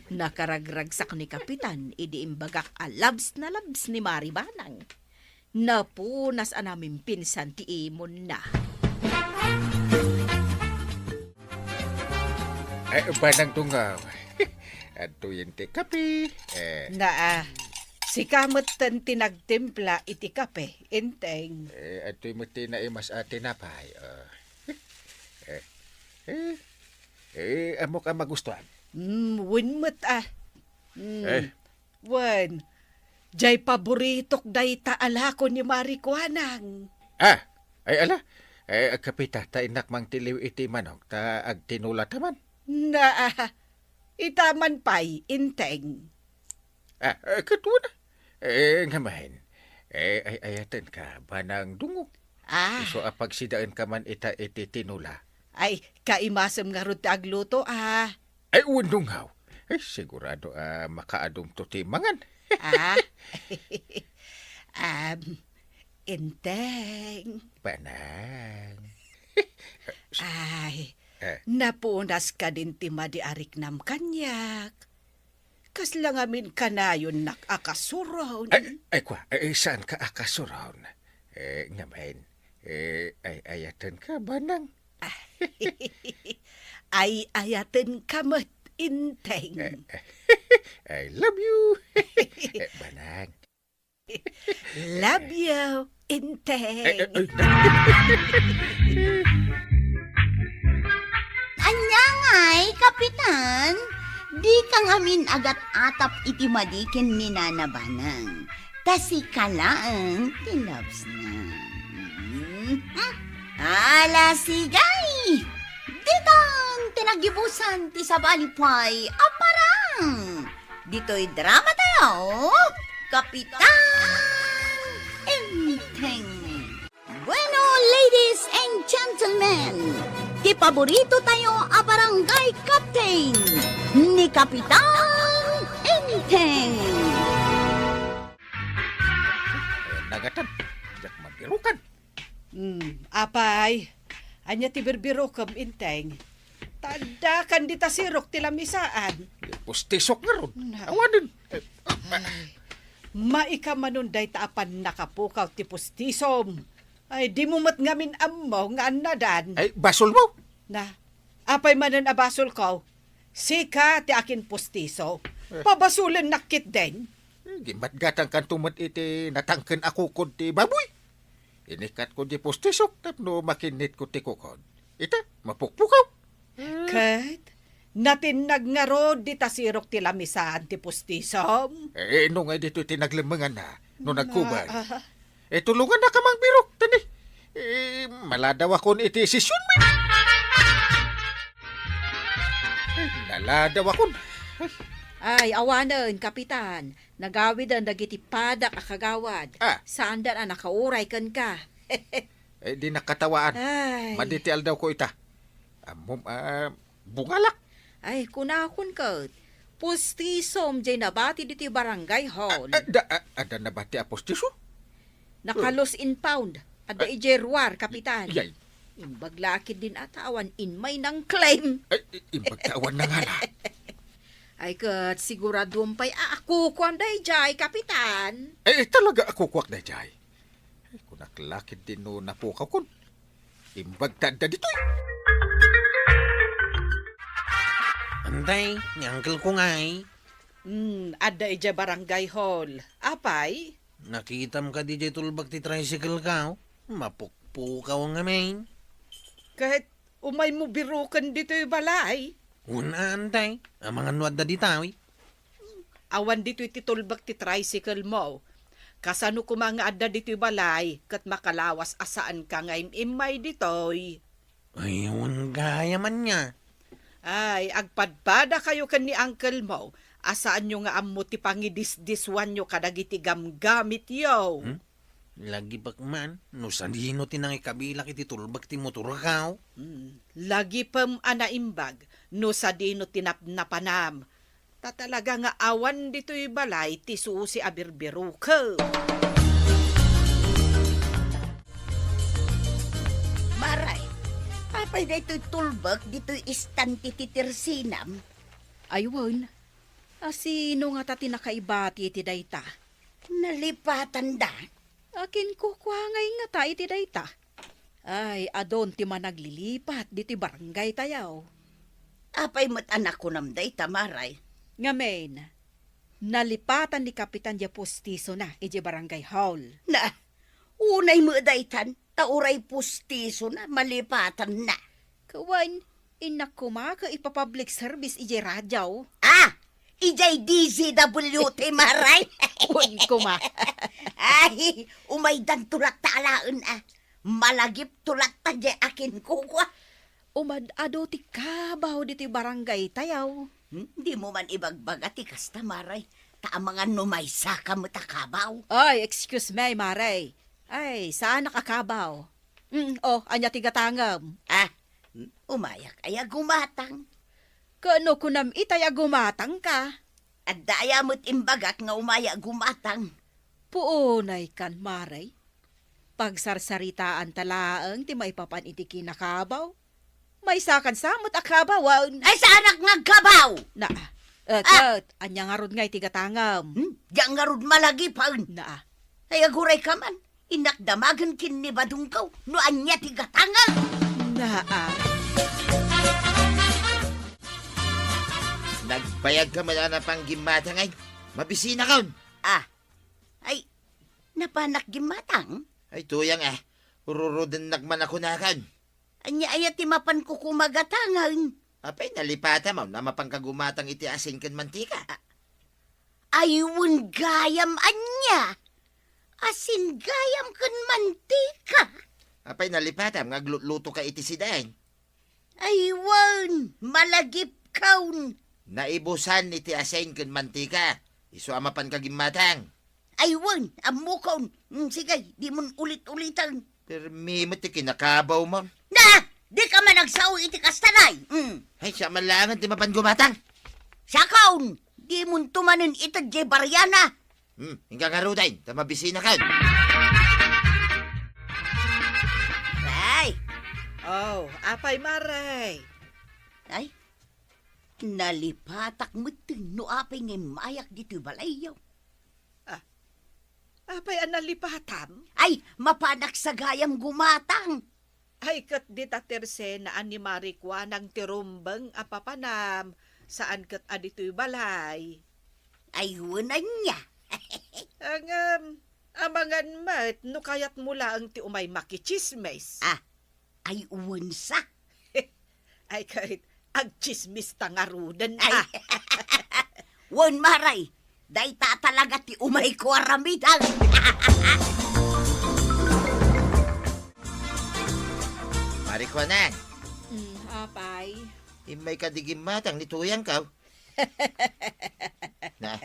Nakaragragsak ni Kapitan idi imbagak a labs na labs ni Maribanang. Napunas a namimpinsan ti imonna. Eh, Banang Dungaw. Adtoyen ti kape. Eh. Naa, sika metten ti nagtimpla iti kape, Enteng. Eh, adtoy met ti naimas a tinapay. Ah. Eh, eh. Eh, ammok a magustuan. Mm, wen met, ah. Mm. Eh. Wen, jay paboritok dayta a lako ni Mari Kuanang. Ah, ay ala. Eh, agkapita, ta innak mangtiliw iti manok, ta agtinulata man. Na, ah, ita man pay, Inteng. Ah, eh, ket una. Eh, ngamin. Eh, ay-ayatenka, Banang Dungo. Ah. Isu a pagsidaenka man ita iti tinula. Ay, kaimasem ngarud ti agluto, ah. Ay, wen, Dungaw. Ay, sigurado a makaadumto ti mangan. Ah. Am, Inteng. Banang. Ay, Eh. Napunas kadin ti madi a riknam kaniak. Kasla ngamin kanayonnak a kasuron. Ay, ay, kua, ay, saanka a kasuron. Eh, ngamin, eh, ay-ayatenka, Banang. Ay-ayatenka met, Inteng. Eh, I love you. Eh, Banang. Love you, Inteng. Eh, eh, Ania ngay, Kapitan? Dika ngamin agat-atap iti madi ken ni Nana Banang. Ta sika laeng ti loves na. Mhm. Ala, sigay! Ditan ti nagibusan ti sabali pay a parang. Ditoy drama tayo, Kapitan Enteng. Bueno, ladies and gentlemen, ti paborito tayo a barangay captain, ni Kapitan Enteng. Ayan, nagatan. Diak mabirukan. Hmm, apay, ania ti birbirukem, Inteng? Ta addakan dita sirok ti lamisaan. Pustisok ngarud. Na. Awanen. Eh, ah, ah. Ay, maikamanon dayta a pannakapukaw ti pustisom. Ay, dimo met ngamin ammo nga annadan. Ay, basolmo? Na, apay manen a basolko? Sika ti akinpustiso. Eh. Pabasolennak ketdin. Eh, gimmatgatangkanto met iti natangken a kukod ti baboy. Inikkatko di pustisok tapno makinnitko ti kukod. Ita, mapukpukaw. Ket, natinnag ngarud dita sirok ti lamisaan ti pustisom? Eh, no ngay ditoy ti naglemmenganna, no nagkuban. Ah, ah. Eh, tulongannaka mangbirok, tani. Eh, maladawakon iti sesionmi. Eh, naladawakon. Ay, awanen, Kapitan. Nagawiden dagiti padak a kagawad. Ah. Saandan a nakauray kenka. Eh, di nakatawaan. Ay. Madi ti aldawko ita. Ammom, ah, bungalak. Ay, kunakon ket, pustisom jay nabati ditoy barangay hall. Ah, ah, da, ah, adda nabati a pustiso? Naka-lost and found. Adda idiay ruar, Kapitan. Yay. Imbag la ketdin a ta awan immay nang-claim. Ay, i-, imbag ta awan nangala. Ay, ket siguraduem pay a akukuam dayjay, Kapitan. Ay, talaga akukuak dayjay. Ay, kunak la ketdin no napukawkon. Imbag ta adda ditoy. Antay, ni uncle ko ngay. Hmm, adda idiay barangay hall. Apay? Nakitam kadi diay tulbak ti tricycle ko? Mapukpukaw ngamin. Ket umaymo biroken ditoy balay? Wen, antay. Amangan no adda ditoy. Awan ditoy ti tulbak ti tricycle mo. Kasano koma nga adda ditoy balay ket makalawas a saanka nga im-immay ditoy? Ay, wen gayam ania. Ay, agpadpadakayo ken ni uncle mo a saanyo nga ammo ti pangidisdiswanyo kadagiti gamgamityo. Hmm? Lagipek man no sadino ti nangikabilak iti tulbak ti motorko. Hmm, lagipem a naimbag no sadino ti napnapanam. Ta talaga nga awan ditoy balay ti susi a birbirokem. Maray, apay daytoy tulbek ditoy istante ti tersinam? Ay wen, a sino ngata ti nakaibati iti dayta? Nalipatanda. Akin kukua ngay ngata iti dayta? Ay, adun ti managlilipat ditoy barangay tayo. Apay met a nakunam dayta, Maray? Ngamin, nalipatan ni Kapitan diay pustisona idiay barangay hall. Na, unay met daytan, ta uray pustisona, malipatanna. Kawan, Innak koma ket ipa-public service idiay radio. Ah! Idiay D Z W T, Maray. Wen koma. Ay, umaydanto latta alaen, ah. Malagipto latta diay akin kukua. Umad-adu ti kabaw ditoy barangay tayo. Hmm? Dimo man ibagbaga ti kasta, Maray. Ta amangan no maysaka met a kabaw. Ay, excuse me, Maray. Ay, saanak a kabaw. Mm, oh, ania ti gatangem? Ah, umayak aya gumatang. Ket no kunam itay a gumatangka? Adda aya met imbagak nga umayak gumatang? Puunay kan, Maray. Pagsarsaritaanta laeng ti maipapan iti kinakabaw. Maysakan sa met a kabawen. Ay, saanak nga agkabaw! Na, eh, Ah! ket, ania ngarud nga iti gatangem? Hmm? Diak ngarud malagipen. Na. Ay, aguray ka man. Innak damagen ken ni Badongkaw no ania ti gatangem. Na, ah. Nagbayag ka man a napanggimmata ngay. Mabisinakon. Ah. Ay, napanak gimmatang? Ay, tuyang, ah. Rurudennak man a kunakon. Ania aya ti mapanko koma gatangen? Apay, nalipata mo na mapanka gumatang iti asin ken mantika? A-, ay, wen gayam ania? Asin gayam ken mantika? Apay, nalipatam nga aglutluto ka iti sidaen? Ay, wen, malagipkon. Naibusan iti asin ken mantika. Isu a mapanka gimmatang. Ay, wen, ammokon. Mm, sige, dimon ulit-uliten. Permi met ti kinakabaw mo. Na! Dika man agsao iti kasta, Nay. Mm. Ay, siak man laengen ti mapan gumatang. Siakon, dimon tumanen ited diay bariana. Hmm, inka ngaruden, ta mabisinakon. Ay! Oh, apay, Maray? Ay, nalipatak metten no apay nga immayak ditoy balayyo. Ah, apay a nalipatam? Ay, mapanak sa gayam gumatang. Ay, ket dita ti rsenaan ni Mari Kuanang ti rumbeng a papanam, saan ket a ditoy balay. Ay, wen ania? Ngem, amangan met no kayatmo laeng ti umay makitsismis. Ah, ay, wen sa. Ay, ket agtsismis ta ngaruden, Ay. ah. Wen, Maray, dayta talaga ti umayko a ramidan. Mari Kuanang. Mm, apay. Immayka di gimmatang ni tuyangko. Na,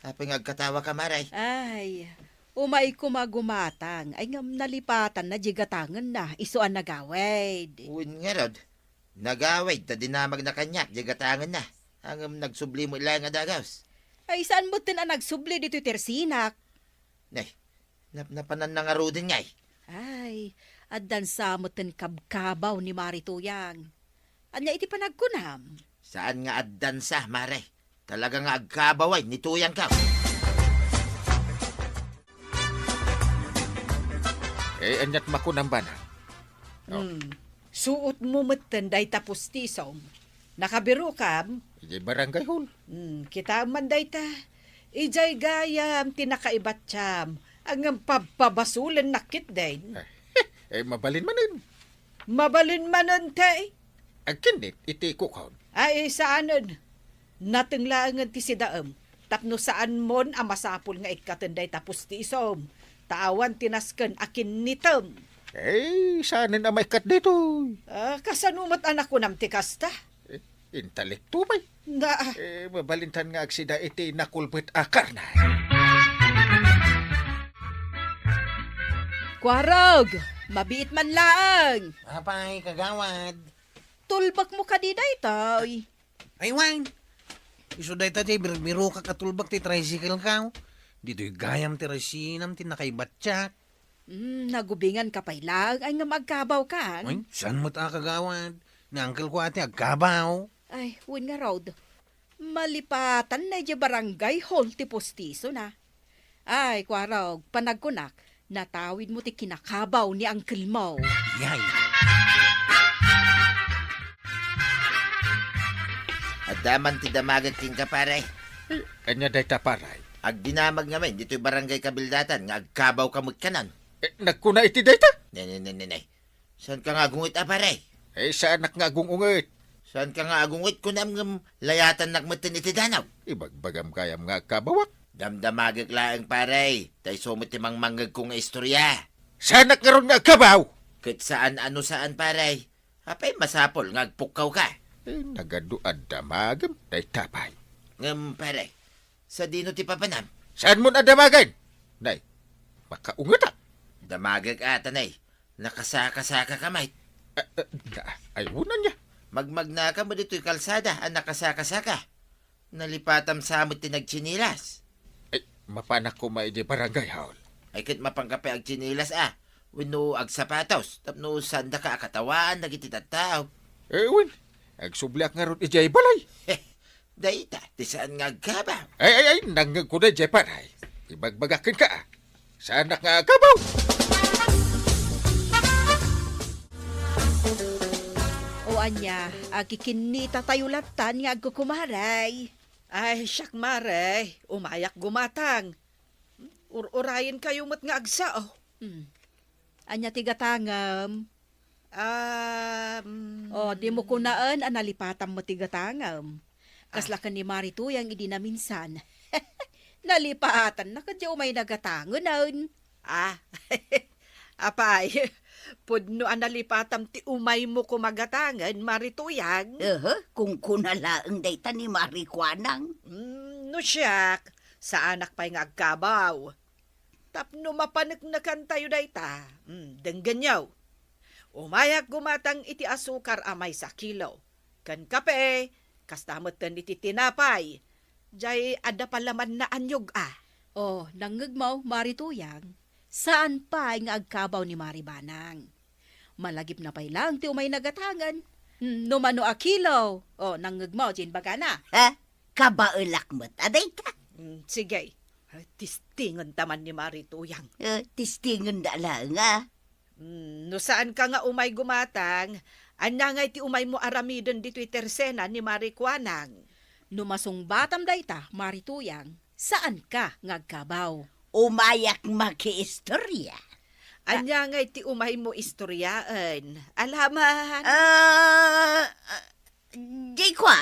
apay nga agkatawaka, Maray? Ay, umayko a gumatang. Ay, ngem nalipatanna diay gatangenna, isu a nagawid. Wen ngarud, nagawid ta dinamagna kaniak diay gatangenna. Ngem nagsubli met laeng a dagus. Ay, saan metten a nagsubli ditoy ti rsenak? Nay, napnapananna ngaruden ngay. Ay, addan sa metten kabkabaw ni Mari Tuyang. Ania iti panagkunam? Saan nga addan sa, Mari. Talaga nga agkabaway ni tuyangko. Eh, aniat makunam bana? Oh. Hmm. Suotmo metten dayta pustisom. Nakabirokam? Idiay barangay hall. Hmm, kitaem man dayta. Idiay gayam ti nakaibattiam, ngem pabpabasolennak ketdin. Eh, eh, mabalin manen. Mabalin manen, te. Agkinit iti kukaon. Ay, saanen. Nateng laengen ti sidaem. Tapno saanmon a masapul nga ikkaten dayta pustisom. Ta awan ti nasken a kinnitem. Eh, saanen a maikkat daytoy. Ah, kasano met a nakunam ti kasta? Eh, intelekto pay. Na. Eh, mabalintan nga agsida iti nakulbet a karne. Kuarog, mabiit man laeng. Apay, kagawad. Tulbekmo kadi daytoy? Ay, wen. Isu dayta ti birbirokak a tulbek ti tricycle-ko. Ditoy gayam ti resinam ti nakaibattiak. Hmm, nagubinganka pay laeng ay ngem agkabawkan. Ay, saan met a kagawad? Ni uncle-ko a ti agkabaw. Ay, wen ngarud. Malipatanna idiay barangay hall ti pustisona. Ay, Kuarog, panagkunak, natawidmo ti kinakabaw ni uncle-mo. Yay. Adda man ti damagek kenka, pare. Eh, ania dayta, pare? Agdinamag ngamin ditoy barangay kabildatan nga agkabawka met kanan. Eh, nagkuna iti dayta? Ne, ne, ne, ne, ne. Saanka nga agungit a, pare? Eh, saanak nga agung-unget. Saanka nga agunget, kunam, ngem layatannak metten iti danaw. Ibagbagam gayam nga agkabawak. Damdamagek laeng, pare. Ta isu met ti mangmangngegko nga istorya. Saanak ngarud nga agkabaw? Ket saan a no saan, pare. Apay masapul nga agpukkawka? Eh, nagadu a damagem dayta pay. Ngem, pare, sadino ti papanam? Saanmon a damagen? Nay, makaungetak. Damagek a, ta nay, nakasakasakaka met. Ah, ah, na, ay, unan niya. Magmagnaka met ditoy kalsada a nakasakasaka. Nalipatam sa met ti nagtsinilas. Ay, mapanak koma idiay barangay hall. Ay, ket mapanka pay agtsinilas a, wenno agsapatos, tapno saandaka a katawaan dagiti tattao. Eh, wen, agsubliak ngarud idiay balay. Dayta ti saan nga agkabaw. Ay, ay, ay, nangngegko daydiay, pare. Ibagbagak kenka, a. Saanak nga agkabaw. O ania, agkikinnitatayo lattan nga agkukumaray. Ay, siak, mare, umayak gumatang. Ur-urayenkayo met nga agsao. Hmm. Ania ti gatangem? Um, O, dimo kunaen a nalipatam met ti gatangem. Kasla Ah. ken ni Mari Tuyang idi naminsan. Nalipatanna ket diay umayna gatangenen. Ah, apay, pudno a nalipatam ti umaymo koma gatangen, Mari Tuyang. Ehe, kunkuna laeng dayta ni Mari Kuanang. Mm, no siak, saanak pay nga agkabaw. Tapno mapaneknekantayo dayta, mm, denggenyo. Umayak gumatang iti asukar a maysa kilo, ken kape, kasta metten iti tinapay. Diay adda palamanna a niyog-a. O, nangngegmo, Mari Tuyang, saan pay nga agkabaw ni Mari Banang. Malagipna pay laeng ti umayna gatangen. Hmm, no mano a kilo. O, nangngegmo diay imbagana. Ha? Kabaelak met a dayta? Hmm, sige. Ay, tistingen ta man ni Mari Tuyang. Eh, tistingenda laeng a. Hmm, no saanka nga umay gumatang, ania ngay ti umaymo aramiden ditoy tersena ni Mari Kuanang? No masungbatam dayta, Mari Tuyang, saanka nga agkabaw. Umayak makiistorya. Ania ngay ti umaymo istoryaen? Alaman. Ah, ah, di kua.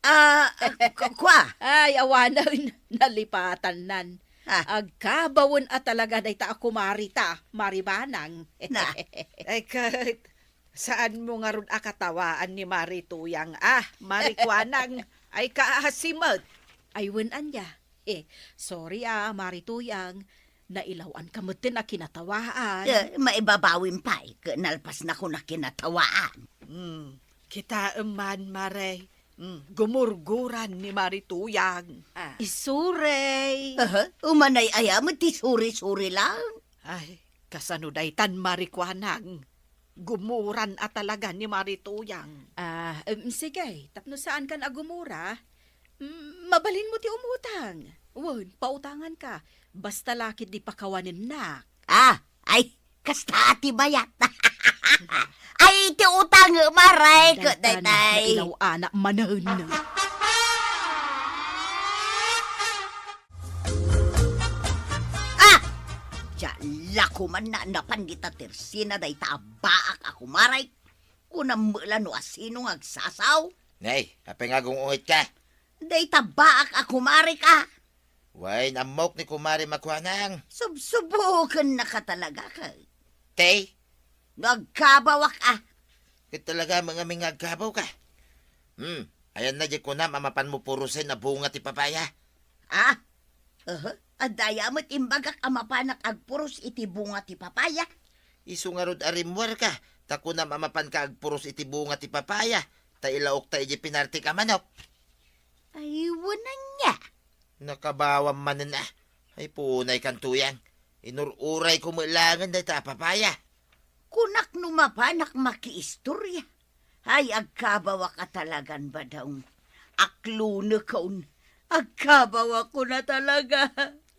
Ah, ah, ku-, kua. Ay, awanen, nalipatannan. Ah. Agkabawen a talaga dayta a kumarita, Mari Banang. Na. Ay, ket, saanmo ngarud a katawaan ni Mari Tuyang, ah, Mari Kuanang, ay kaasimet. Ay, wen ania. Eh, sorry, ah, Mari Tuyang. Nailaw-anka metten a kinatawaan. Eh, maibabawim pay, ket nalpasnakon a kinatawaan. Hmm, kitaem man, Mare. Hmm, gumurguran ni Mari Tuyang. Ah. Isuray. Aha, umanay aya met ti suri-suri lang. Ay, kasano daytan, Mari Kuanang? Gumuran a talaga ni Mari Tuyang. Ah, em, sige, tapno saankan a gumura, mm, mabalinmo ti umutang. Wen, pautanganka. Basta la ketdi pakawanennak. Ah, ay, kasta ti bayat. Ay, ti utang, Mare, ket daytan, daytay. Nailaw-anak manen. Ah! Diay la koman napan dita tersena dayta a baak a kumarek. Kunam met la no asino nga agsasao. Nay, apay nga agung-ungetka? Dayta baak a kumarek a. Wen, ammok ni Kumare Makuanang. Subsubokennaka talaga, ket. Tay? No agkabawak a. Ket talaga, mangamin nga agkabawka. Hmm, ayanna diay kunam a mapanmo purosen a bunga ti papaya. Ah? Aha. Adda aya met imbagak a mapanak agpuros iti bunga ti papaya? Isu ngarud a rimmuarka, ta kunam a mapanka agpuros iti bunga ti papaya, ta ilaokta idiay pinartik a manok. Ay, wen ania. Nakabawam manen a. Ay, punay kan Tuyang. Inur-urayko met laengen dayta a papaya. Kunak no mapanak makiistorya. Ay, agkabawak a talagan, Badong. Aklunekon. Agkabawakon a talaga.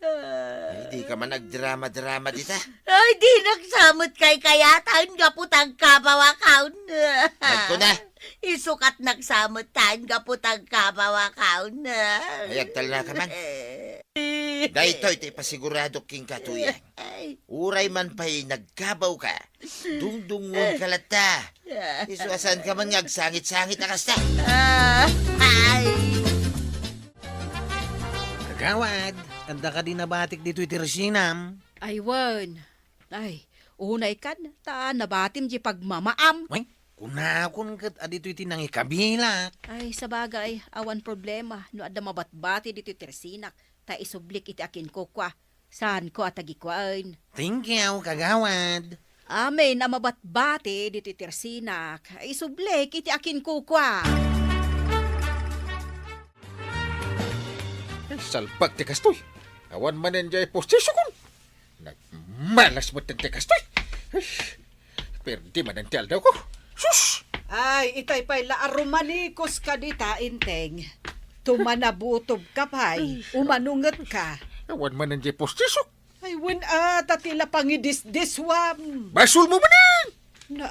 Ay, dika man agdrama-drama dita. Ay, dinak sa met kaykayatan gapu ta agkabawakon. Agkuna. Isu ket naksa met ta gapu ta agkabawakon. Ay, agtalnaka man. Daytoy ti ipasiguradok kenka, Tuyang. Ay. Uray man pay nagkabawka, dungdungngonka latta. Isu a saanka man nga agsangit-sangit a kasta. Ah, ay. Kagawad, adda kadi nabatik ditoy tersinam? Ay, wen. Ay, unay kan, ta nabatim di pagmamaam. Wen, kunakon ket aditoy ti nangikabilak. Ay, sabagay, awan problema no adda mabatbati ditoy tersinak, ta isublik iti akinkukua. Saanko a tagikuaen. Thank you, kagawad. Amin a mabatbati ditoy tersinak, isublik iti akinkukua. Ay, salbag ti kastoy. Awan manen diay postisokon. Nagmalas met ti kastoy. Ay, perdi manen ti aldawko. Sus! Ay, itay pay la a rumanikos ka dita, Enteng. Tumanabutob ka pay, umanunget ka. Awan manen diay postisok. Ay, wen a, ta ti la pangidisdiswam. Basolmo manen! Na,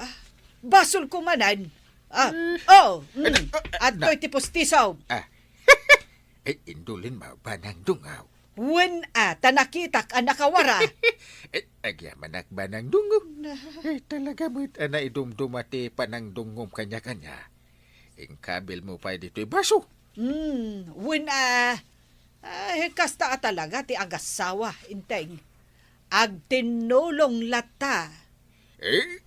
basolko manen. Ah, Eh, oh, mm, eh, eh, adtoy na- ti postisom. Ah. Eh, indulin mo, Banang Dungaw. Wen a, ta nakitak a nakawara. Eh, agyamanak, Banang Dungaw. Na- Eh, talaga met a naidumduma ti panangdungngom kaniakania. Inkabilmo pay ditoy baso. Hmm, wen a, ay, kasta a talaga ti agassawa, Enteng. Agtinnulong latta. Eh,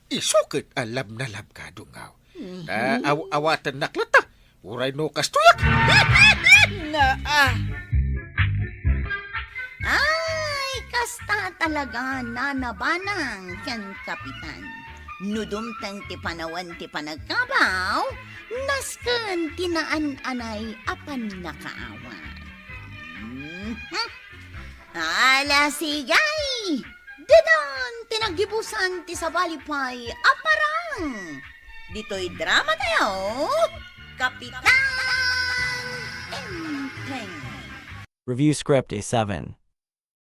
isu ket a love na love ka, Dungaw. Mhm. Ta aw-, awatennak latta. Uray no kastoyak. Na, ah. Ay, kasta talaga, Nana Banang ken Kapitan. No dumteng ti panawen ti panagkabaw, nasken ti naan-anay a pannakaawat. Mhm. Ala, sige! Didin ti naggibusan ti sabali pay a parang ditoy drama tayo, Kapitan Enteng. Review script A seven.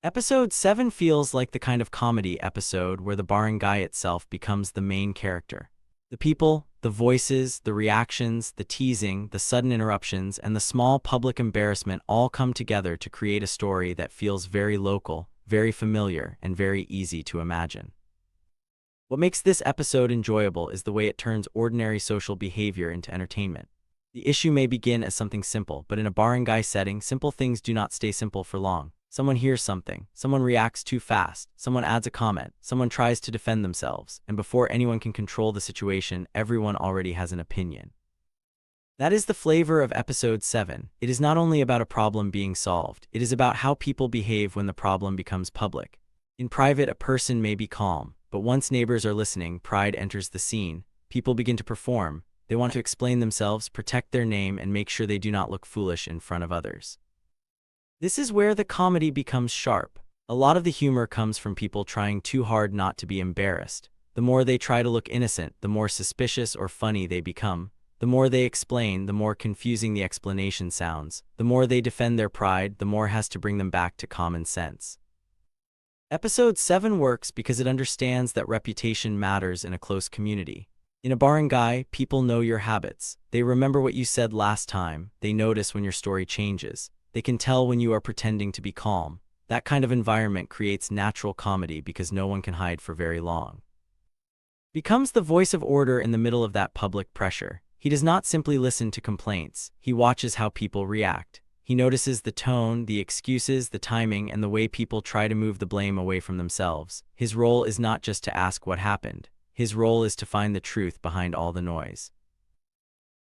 Episode seven feels like the kind of comedy episode where the barangay itself becomes the main character. The people, the voices, the reactions, the teasing, the sudden interruptions, and the small public embarrassment all come together to create a story that feels very local, very familiar, and very easy to imagine. What makes this episode enjoyable is the way it turns ordinary social behavior into entertainment. The issue may begin as something simple, but in a barangay setting, simple things do not stay simple for long. Someone hears something, someone reacts too fast, someone adds a comment, someone tries to defend themselves, and before anyone can control the situation, everyone already has an opinion. That is the flavor of episode seven. It is not only about a problem being solved, it is about how people behave when the problem becomes public. In private, a person may be calm, but once neighbors are listening, pride enters the scene. People begin to perform. They want to explain themselves, protect their name, and make sure they do not look foolish in front of others. This is where the comedy becomes sharp. A lot of the humor comes from people trying too hard not to be embarrassed. The more they try to look innocent, the more suspicious or funny they become. The more they explain, the more confusing the explanation sounds. The more they defend their pride, the more has to bring them back to common sense. Episode seven works because it understands that reputation matters in a close community. In a barangay, people know your habits. They remember what you said last time. They notice when your story changes. They can tell when you are pretending to be calm. That kind of environment creates natural comedy because no one can hide for very long. Becomes the voice of order in the middle of that public pressure. He does not simply listen to complaints, he watches how people react. He notices the tone, the excuses, the timing, and the way people try to move the blame away from themselves. His role is not just to ask what happened. His role is to find the truth behind all the noise.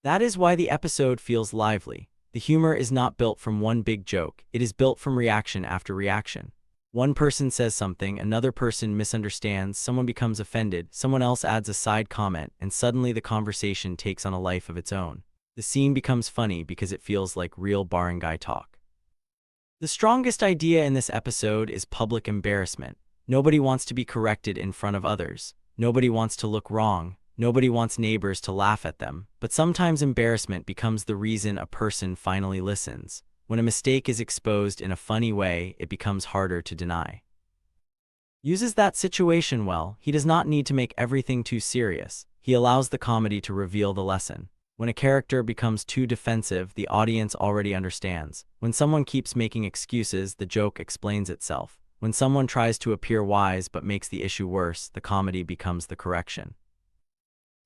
That is why the episode feels lively. The humor is not built from one big joke, it is built from reaction after reaction. One person says something, another person misunderstands, someone becomes offended, someone else adds a side comment, and suddenly the conversation takes on a life of its own. The scene becomes funny because it feels like real barangay talk. The strongest idea in this episode is public embarrassment. Nobody wants to be corrected in front of others. Nobody wants to look wrong. Nobody wants neighbors to laugh at them. But sometimes embarrassment becomes the reason a person finally listens. When a mistake is exposed in a funny way, it becomes harder to deny. Uses that situation well, he does not need to make everything too serious. He allows the comedy to reveal the lesson. When a character becomes too defensive, the audience already understands. When someone keeps making excuses, the joke explains itself. When someone tries to appear wise but makes the issue worse, the comedy becomes the correction.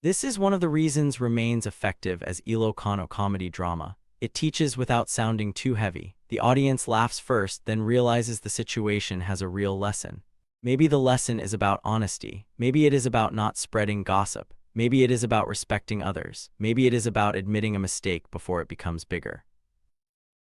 This is one of the reasons Remains effective as Ilocano comedy drama. It teaches without sounding too heavy. The audience laughs first, then realizes the situation has a real lesson. Maybe the lesson is about honesty. Maybe it is about not spreading gossip. Maybe it is about respecting others. Maybe it is about admitting a mistake before it becomes bigger.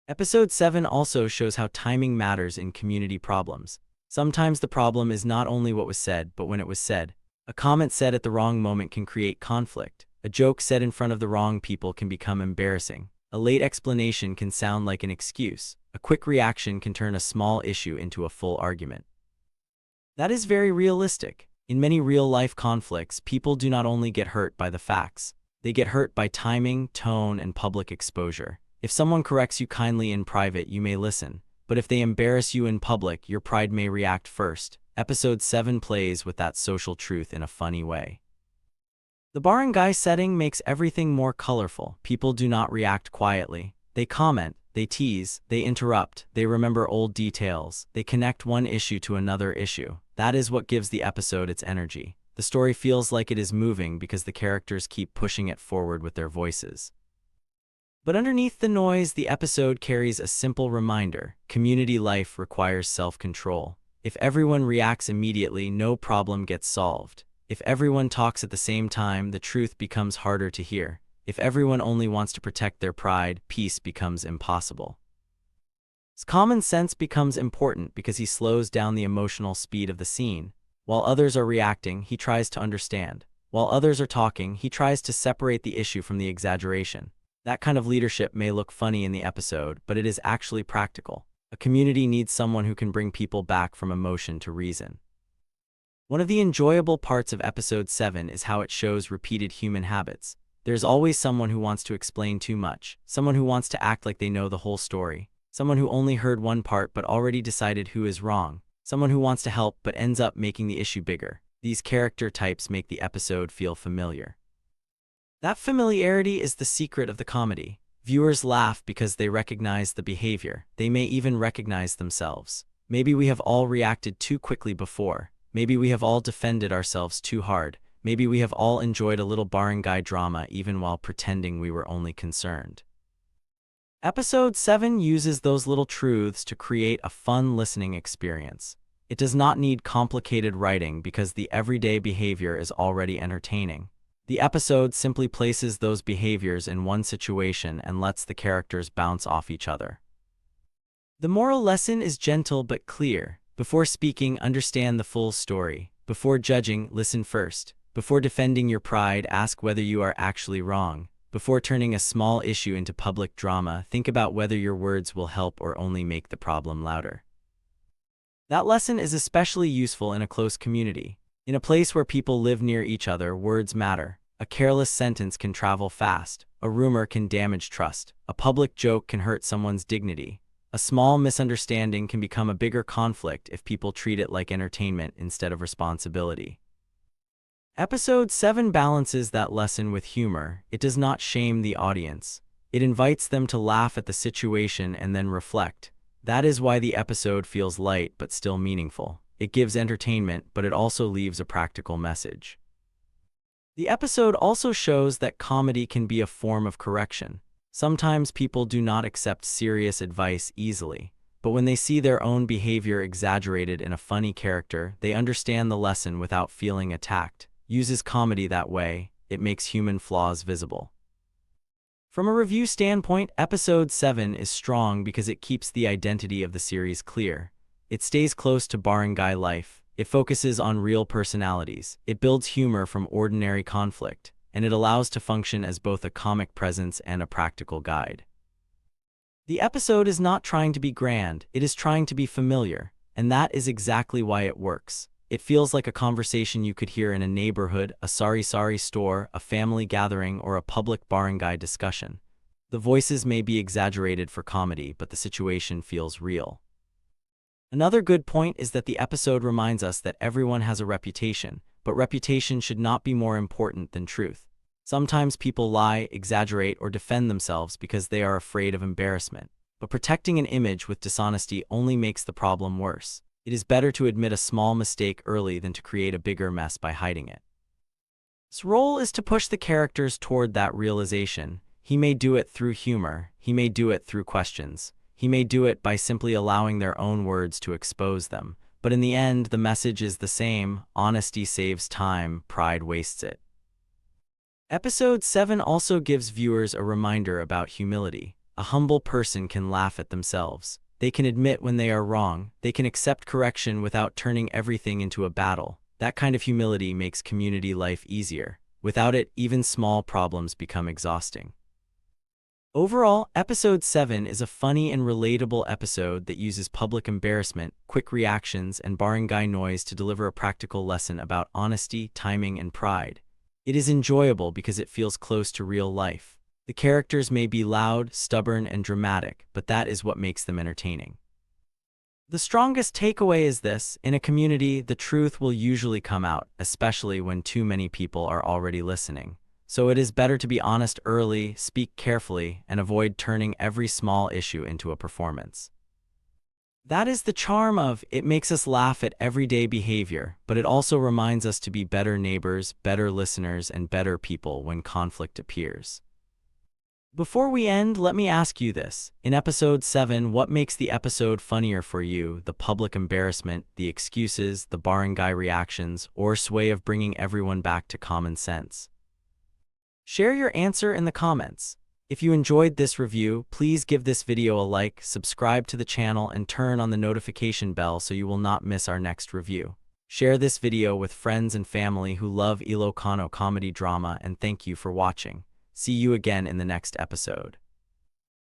Episode seven also shows how timing matters in community problems. Sometimes the problem is not only what was said, but when it was said. A comment said at the wrong moment can create conflict. A joke said in front of the wrong people can become embarrassing. A late explanation can sound like an excuse. A quick reaction can turn a small issue into a full argument. That is very realistic. In many real-life conflicts, people do not only get hurt by the facts, they get hurt by timing, tone, and public exposure. If someone corrects you kindly in private, you may listen, but if they embarrass you in public, your pride may react first. Episode seven plays with that social truth in a funny way. The barangay setting makes everything more colorful. People do not react quietly. They comment, they tease, they interrupt, they remember old details, they connect one issue to another issue. That is what gives the episode its energy. The story feels like it is moving because the characters keep pushing it forward with their voices. But underneath the noise, the episode carries a simple reminder: community life requires self-control. If everyone reacts immediately, no problem gets solved. If everyone talks at the same time, the truth becomes harder to hear. If everyone only wants to protect their pride, peace becomes impossible. Common sense becomes important because he slows down the emotional speed of the scene. While others are reacting, he tries to understand. While others are talking, he tries to separate the issue from the exaggeration. That kind of leadership may look funny in the episode, but it is actually practical. A community needs someone who can bring people back from emotion to reason. One of the enjoyable parts of episode seven is how it shows repeated human habits. There's always someone who wants to explain too much, someone who wants to act like they know the whole story, someone who only heard one part but already decided who is wrong, someone who wants to help but ends up making the issue bigger. These character types make the episode feel familiar. That familiarity is the secret of the comedy. Viewers laugh because they recognize the behavior. They may even recognize themselves. Maybe we have all reacted too quickly before. Maybe we have all defended ourselves too hard. Maybe we have all enjoyed a little barangay drama even while pretending we were only concerned. Episode seven uses those little truths to create a fun listening experience. It does not need complicated writing because the everyday behavior is already entertaining. The episode simply places those behaviors in one situation and lets the characters bounce off each other. The moral lesson is gentle but clear. Before speaking, understand the full story. Before judging, listen first. Before defending your pride, ask whether you are actually wrong. Before turning a small issue into public drama, think about whether your words will help or only make the problem louder. That lesson is especially useful in a close community. In a place where people live near each other, words matter. A careless sentence can travel fast. A rumor can damage trust. A public joke can hurt someone's dignity. A small misunderstanding can become a bigger conflict if people treat it like entertainment instead of responsibility. Episode seven balances that lesson with humor. It does not shame the audience. It invites them to laugh at the situation and then reflect. That is why the episode feels light but still meaningful. It gives entertainment, but it also leaves a practical message. The episode also shows that comedy can be a form of correction. Sometimes people do not accept serious advice easily, but when they see their own behavior exaggerated in a funny character, they understand the lesson without feeling attacked. Uses comedy that way, it makes human flaws visible. From a review standpoint, episode seven is strong because it keeps the identity of the series clear. It stays close to barangay life, it focuses on real personalities, it builds humor from ordinary conflict, and it allows to function as both a comic presence and a practical guide. The episode is not trying to be grand, it is trying to be familiar, and that is exactly why it works. It feels like a conversation you could hear in a neighborhood, a sari-sari store, a family gathering, or a public barangay discussion. The voices may be exaggerated for comedy, but the situation feels real. Another good point is that the episode reminds us that everyone has a reputation, but reputation should not be more important than truth. Sometimes people lie, exaggerate, or defend themselves because they are afraid of embarrassment. But protecting an image with dishonesty only makes the problem worse. It is better to admit a small mistake early than to create a bigger mess by hiding it. His role is to push the characters toward that realization. He may do it through humor, he may do it through questions, he may do it by simply allowing their own words to expose them. But in the end, the message is the same: honesty saves time, pride wastes it. Episode seven also gives viewers a reminder about humility. A humble person can laugh at themselves. They can admit when they are wrong. They can accept correction without turning everything into a battle. That kind of humility makes community life easier. Without it, even small problems become exhausting. Overall, episode seven is a funny and relatable episode that uses public embarrassment, quick reactions, and barangay noise to deliver a practical lesson about honesty, timing, and pride. It is enjoyable because it feels close to real life. The characters may be loud, stubborn, and dramatic, but that is what makes them entertaining. The strongest takeaway is this: in a community, the truth will usually come out, especially when too many people are already listening. So it is better to be honest early, speak carefully, and avoid turning every small issue into a performance. That is the charm of it. Makes us laugh at everyday behavior, but it also reminds us to be better neighbors, better listeners, and better people when conflict appears. Before we end, let me ask you this. In episode seven, what makes the episode funnier for you? The public embarrassment, the excuses, the barangay reactions, or sway of bringing everyone back to common sense? Share your answer in the comments. If you enjoyed this review, please give this video a like, subscribe to the channel, and turn on the notification bell so you will not miss our next review. Share this video with friends and family who love Ilocano comedy drama, and thank you for watching. See you again in the next episode.